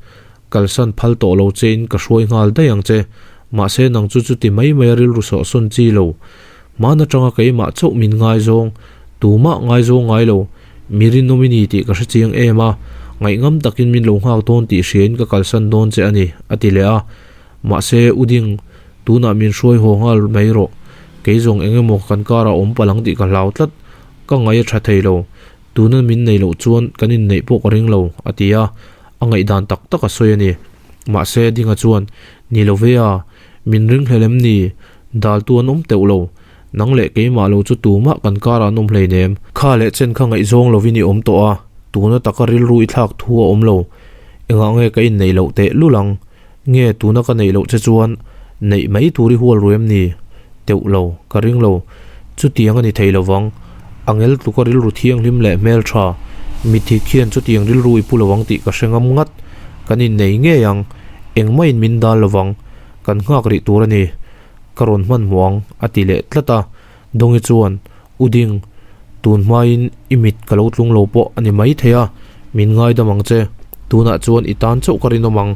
kalsan phal tawh lo chein ka hruai nghal daih ang che. Mahse nang chu chuti mai mai a rilru sawhsawn chi lo. Hmaan atanga keimah chauh min ngaizawng, tumah ngaizawng ngai lo, mi rinawm i ni tih ka hre chiang em a, ngaihngam takin min lo nghak dawn tih hriain ka kalsan dawn che a ni, a ti leh a. Mahse, U Ding, tunah min hruai haw nghal mai rawh. Kei zawng eng emaw kan karah awm palh ang tih ka hlau tlat, ka ngaih a tha thei lo. Tuna min nei loh chuan kan inneih pawh ka ring lo, a ti a, a ngaihdan tak tak a sawi a ni. Mahse, Dinga chuan, Ni lo ve a, min ringhlel em ni? Daltu an awm teuh lo. Nang leh keimah lo chu tumah kan karah an awm hleinem. Kha leh chen kha ngaihzawng lovin i awm tawh a, tuna taka rilru i thlak thu a awm lo. Engah nge ka inneih loh teh lul ang? Nge tuna ka neih loh che chuan neih mai tur i hual ru em ni? Teuh lo, ka ring lo. Chutiang a ni thei lo vang. A ngel tluka rilru thianghlim leh hmeltha mitthi khian chutiang rilru i pu lo ang tih ka hre ngam ngat. Kan innei ngei ang, engmahin min dal lo vang. Kan nghak rih tur a ni. Ka rawn hmanhmawh ang, a ti leh tlat a. Dawngi chuan, U Ding, tun hmain i mit ka lo tlung lo pawh a ni mai thei a, min ngaidam ang che. Tunah chuan i tan chauh ka rinawm ang,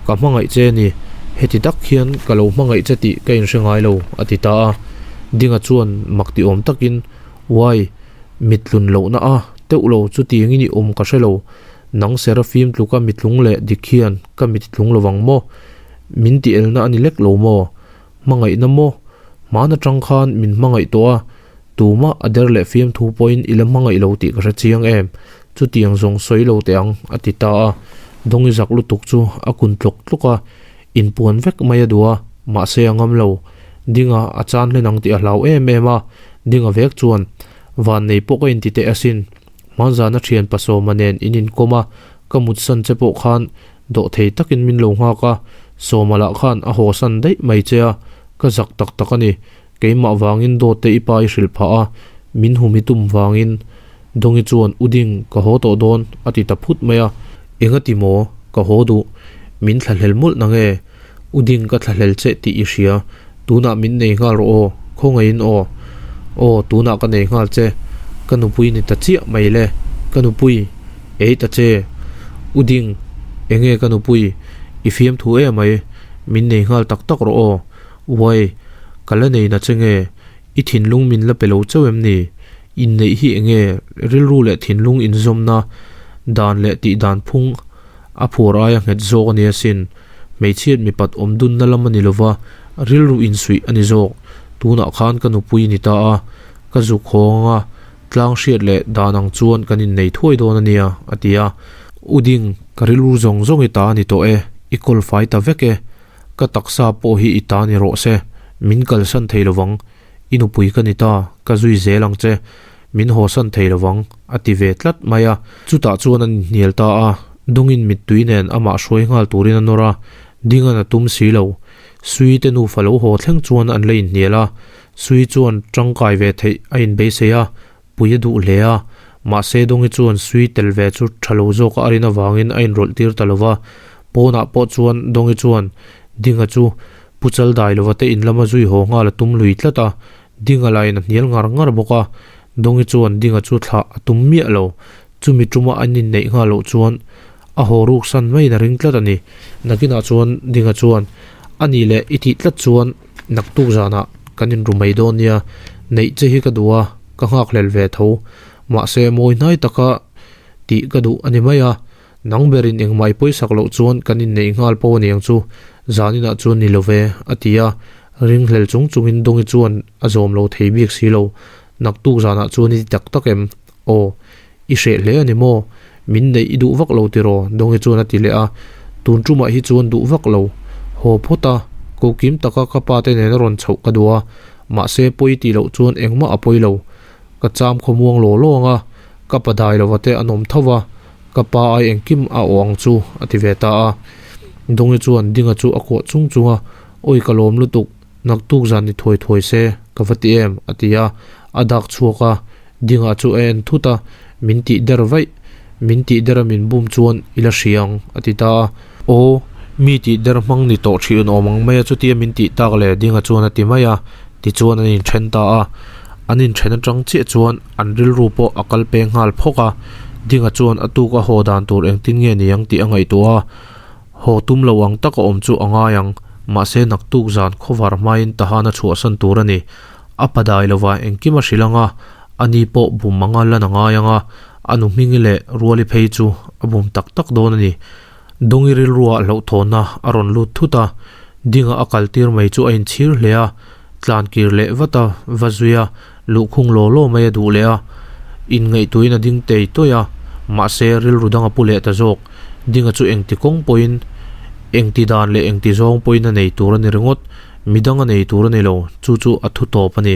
ka hmangaih che a ni. Heti tak hian ka lo hmangaih che tih ka inhre ngai lo, a ti ta a. Dinga chuan mak ti awm takin, Uai, mit tlun lohna a, teuh lo, chutiangin i awm ka hre lo. Nang Serafim tluka mitlung leh dik hian ka mit i tlung lovang maw? Min ti elna a ni lek lo maw? Hmangaihna maw? Hmaan atang khan min hmangaih tawh a, tumah a der leh fiamthu pawhin i la hmangaih lo tih ka hre chiang em? Chutiang zawng sawi lo teh ang, a ti ta a. Dawngi zak lutuk chu a kun tlawk tlawk a, inpuan vek mai a duh a, mahse a ngam lo. Dinga a chan hlen ang tih a hlau em em a, Dinga vek chuan, Vannei pawh ka inti teh asin, hmanzana thian pasawma nen in inkawm a, ka mutsan che pawh khan Dawhthei takin min lo nghak a, Sawma lah khan a hawsan daih mai che a, ka zak tak tak a ni. Keimah vangin dawt te i pa i hrilh phah a, min hum i tum vangin Dawngi chuan U Ding, ka haw tawh dawn, a ti ta phut mai a. Enga ti maw? Ka haw duh. Min thlahlel mawlh na nge? U Ding ka thlahlel che tih i hria. Tunah min nei nghal rawh aw, khawngaihin aw. Aw, tunah ka nei nghal che. Ka nupui ni ta chiah mai le. Ka nupui, ei ta che. U Ding, enge ka nupui, i fiamthu em mai, min nei nghal tak tak rawh aw. Uai, ka la nei na che nge, i thinlung min la pe lo chauh em ni? Inneih hi enge rilru leh thinlung inzawmna dan leh tih dan phung a phur aia nghet zawk a ni asin. Hmeichhiat mipat awm dunna lam a ni lova, rilru insuih a ni zawk. Tunah khan ka nupui a ni ta a, ka zuk haw ang a, tlang hriat leh dan ang chuan kan innei thuai dawn a nia, a ti a. U Ding, ka rilru zawng zawng i ta a ni tawh e, i kawl fai ta vek e. Ka taksa pawh hi i ta ni rawh se, min kalsan thei lovang. I nupui ka ni ta, ka zui zel ang che. Min hawsan thei lovang, a ti ve tlat mai a. Chutah chuan an inhnial ta a, Dungin mittui nen amah hruai nghal turin a nawr a, Dingan a tum si lo. Sui te nufa lo haw thleng chuan an la inhnial a, Sui chuan tangkai ve theih a inbeisei a, pui a duh hle a, mahse Dawngi chuan Sui tel ve chu tha lo zawka a rin avangin a inrawlh tir ta lo va. Pawnah pawh chuan Dawngi chuan Dinga chu Pu Chaldai lova te in lama zui haw nghal a tum lui tlat a, Dinga lahin a hnial ngar ngar bawk a, Dawngi chuan Dinga chu thlah a tum miah lo. Chumi tuma an inneih nghal loh chuan a haw ruk san maiin a ring tlat a ni. Nakinah chuan Dinga chuan, A nih leh i tih tlat chuan naktuk zanah kan inru mai dawn nia, neih che hi ka duh a, ka nghakhlel ve tho. Mahse mawi hnai taka tih ka duh a ni mai a, nang berin engmah i pawisak loh chuan kan inneih nghal pawh a niang chu, zaninah chuan ni lo ve, a ti a. Ringhlel chung chungin Dawngi chuan a zawm lo thei bik si lo, Naktuk zanah chuan i ti tak tak em? Aw, i hreh hle a ni maw? Min neih i duh vak lo tiraw? Dawngi chuan a ti leh a. Tun tumah hi chuan duh vak lo. Haw phawt a, ko kim taka ka pa te nena rawn chhoh ka duh a. Mahse, pawi tih loh chuan engmah a pawi lo. Ka cham khawmuang law law ang a, ka pa dai lova te an awm tho va, ka pa ai engkim a awh ang chu, a ti ve ta a. Dawngi chuan Dinga chu a kuah chung chung a, Awi ka lawm lutuk. Naktuk zan ni thuai thuai se, ka va ti em? a ti a, a dak chhuak a, Dingah chu a en thut a, Min tih der vaih, min tih der a min bum chuan i la hria ang, a ti ta a. Aw, mi tih der hmang ni tawh ṭhian awm ang mai a chutia min tih tak le, Dinga chuan a ti mai a, tichuan an inṭhen ta a. An inṭhen aṭang chiah chuan an rilru pawh a kal peng nghal phawk a, Dinga chuan a tuk a haw dan tur engtin nge ni ang tih a ngaihtuah a. Haw tum lo ang taka awm chu a ngai ang, mahse naktuk zan khawvar hmain Tahan a chhuahsan tur a ni. A padai lova engkim a hrilh ang a, ani pawh bum anga lan a ngai ang a, a nu hmingi leh Ruali phei chu a bum tak tak dawn a ni. Dawngi rilruah hlauhthawnna a rawn lut thut a, Dinga a kaltir mai chu a inchhir hle a, tlan kir leh vat a, va zui a, luhkhung law law mai a duh leh a, inngaihtuahin a ding tei tawih a, mahse rilru dang a pu leh ta zawk. Dinga chu engti kawng pawhin, engti dan leh engti zawng pawhin a nei tur a ni ringawt, midang a nei tur a ni lo, chu chu a thu tawp a ni.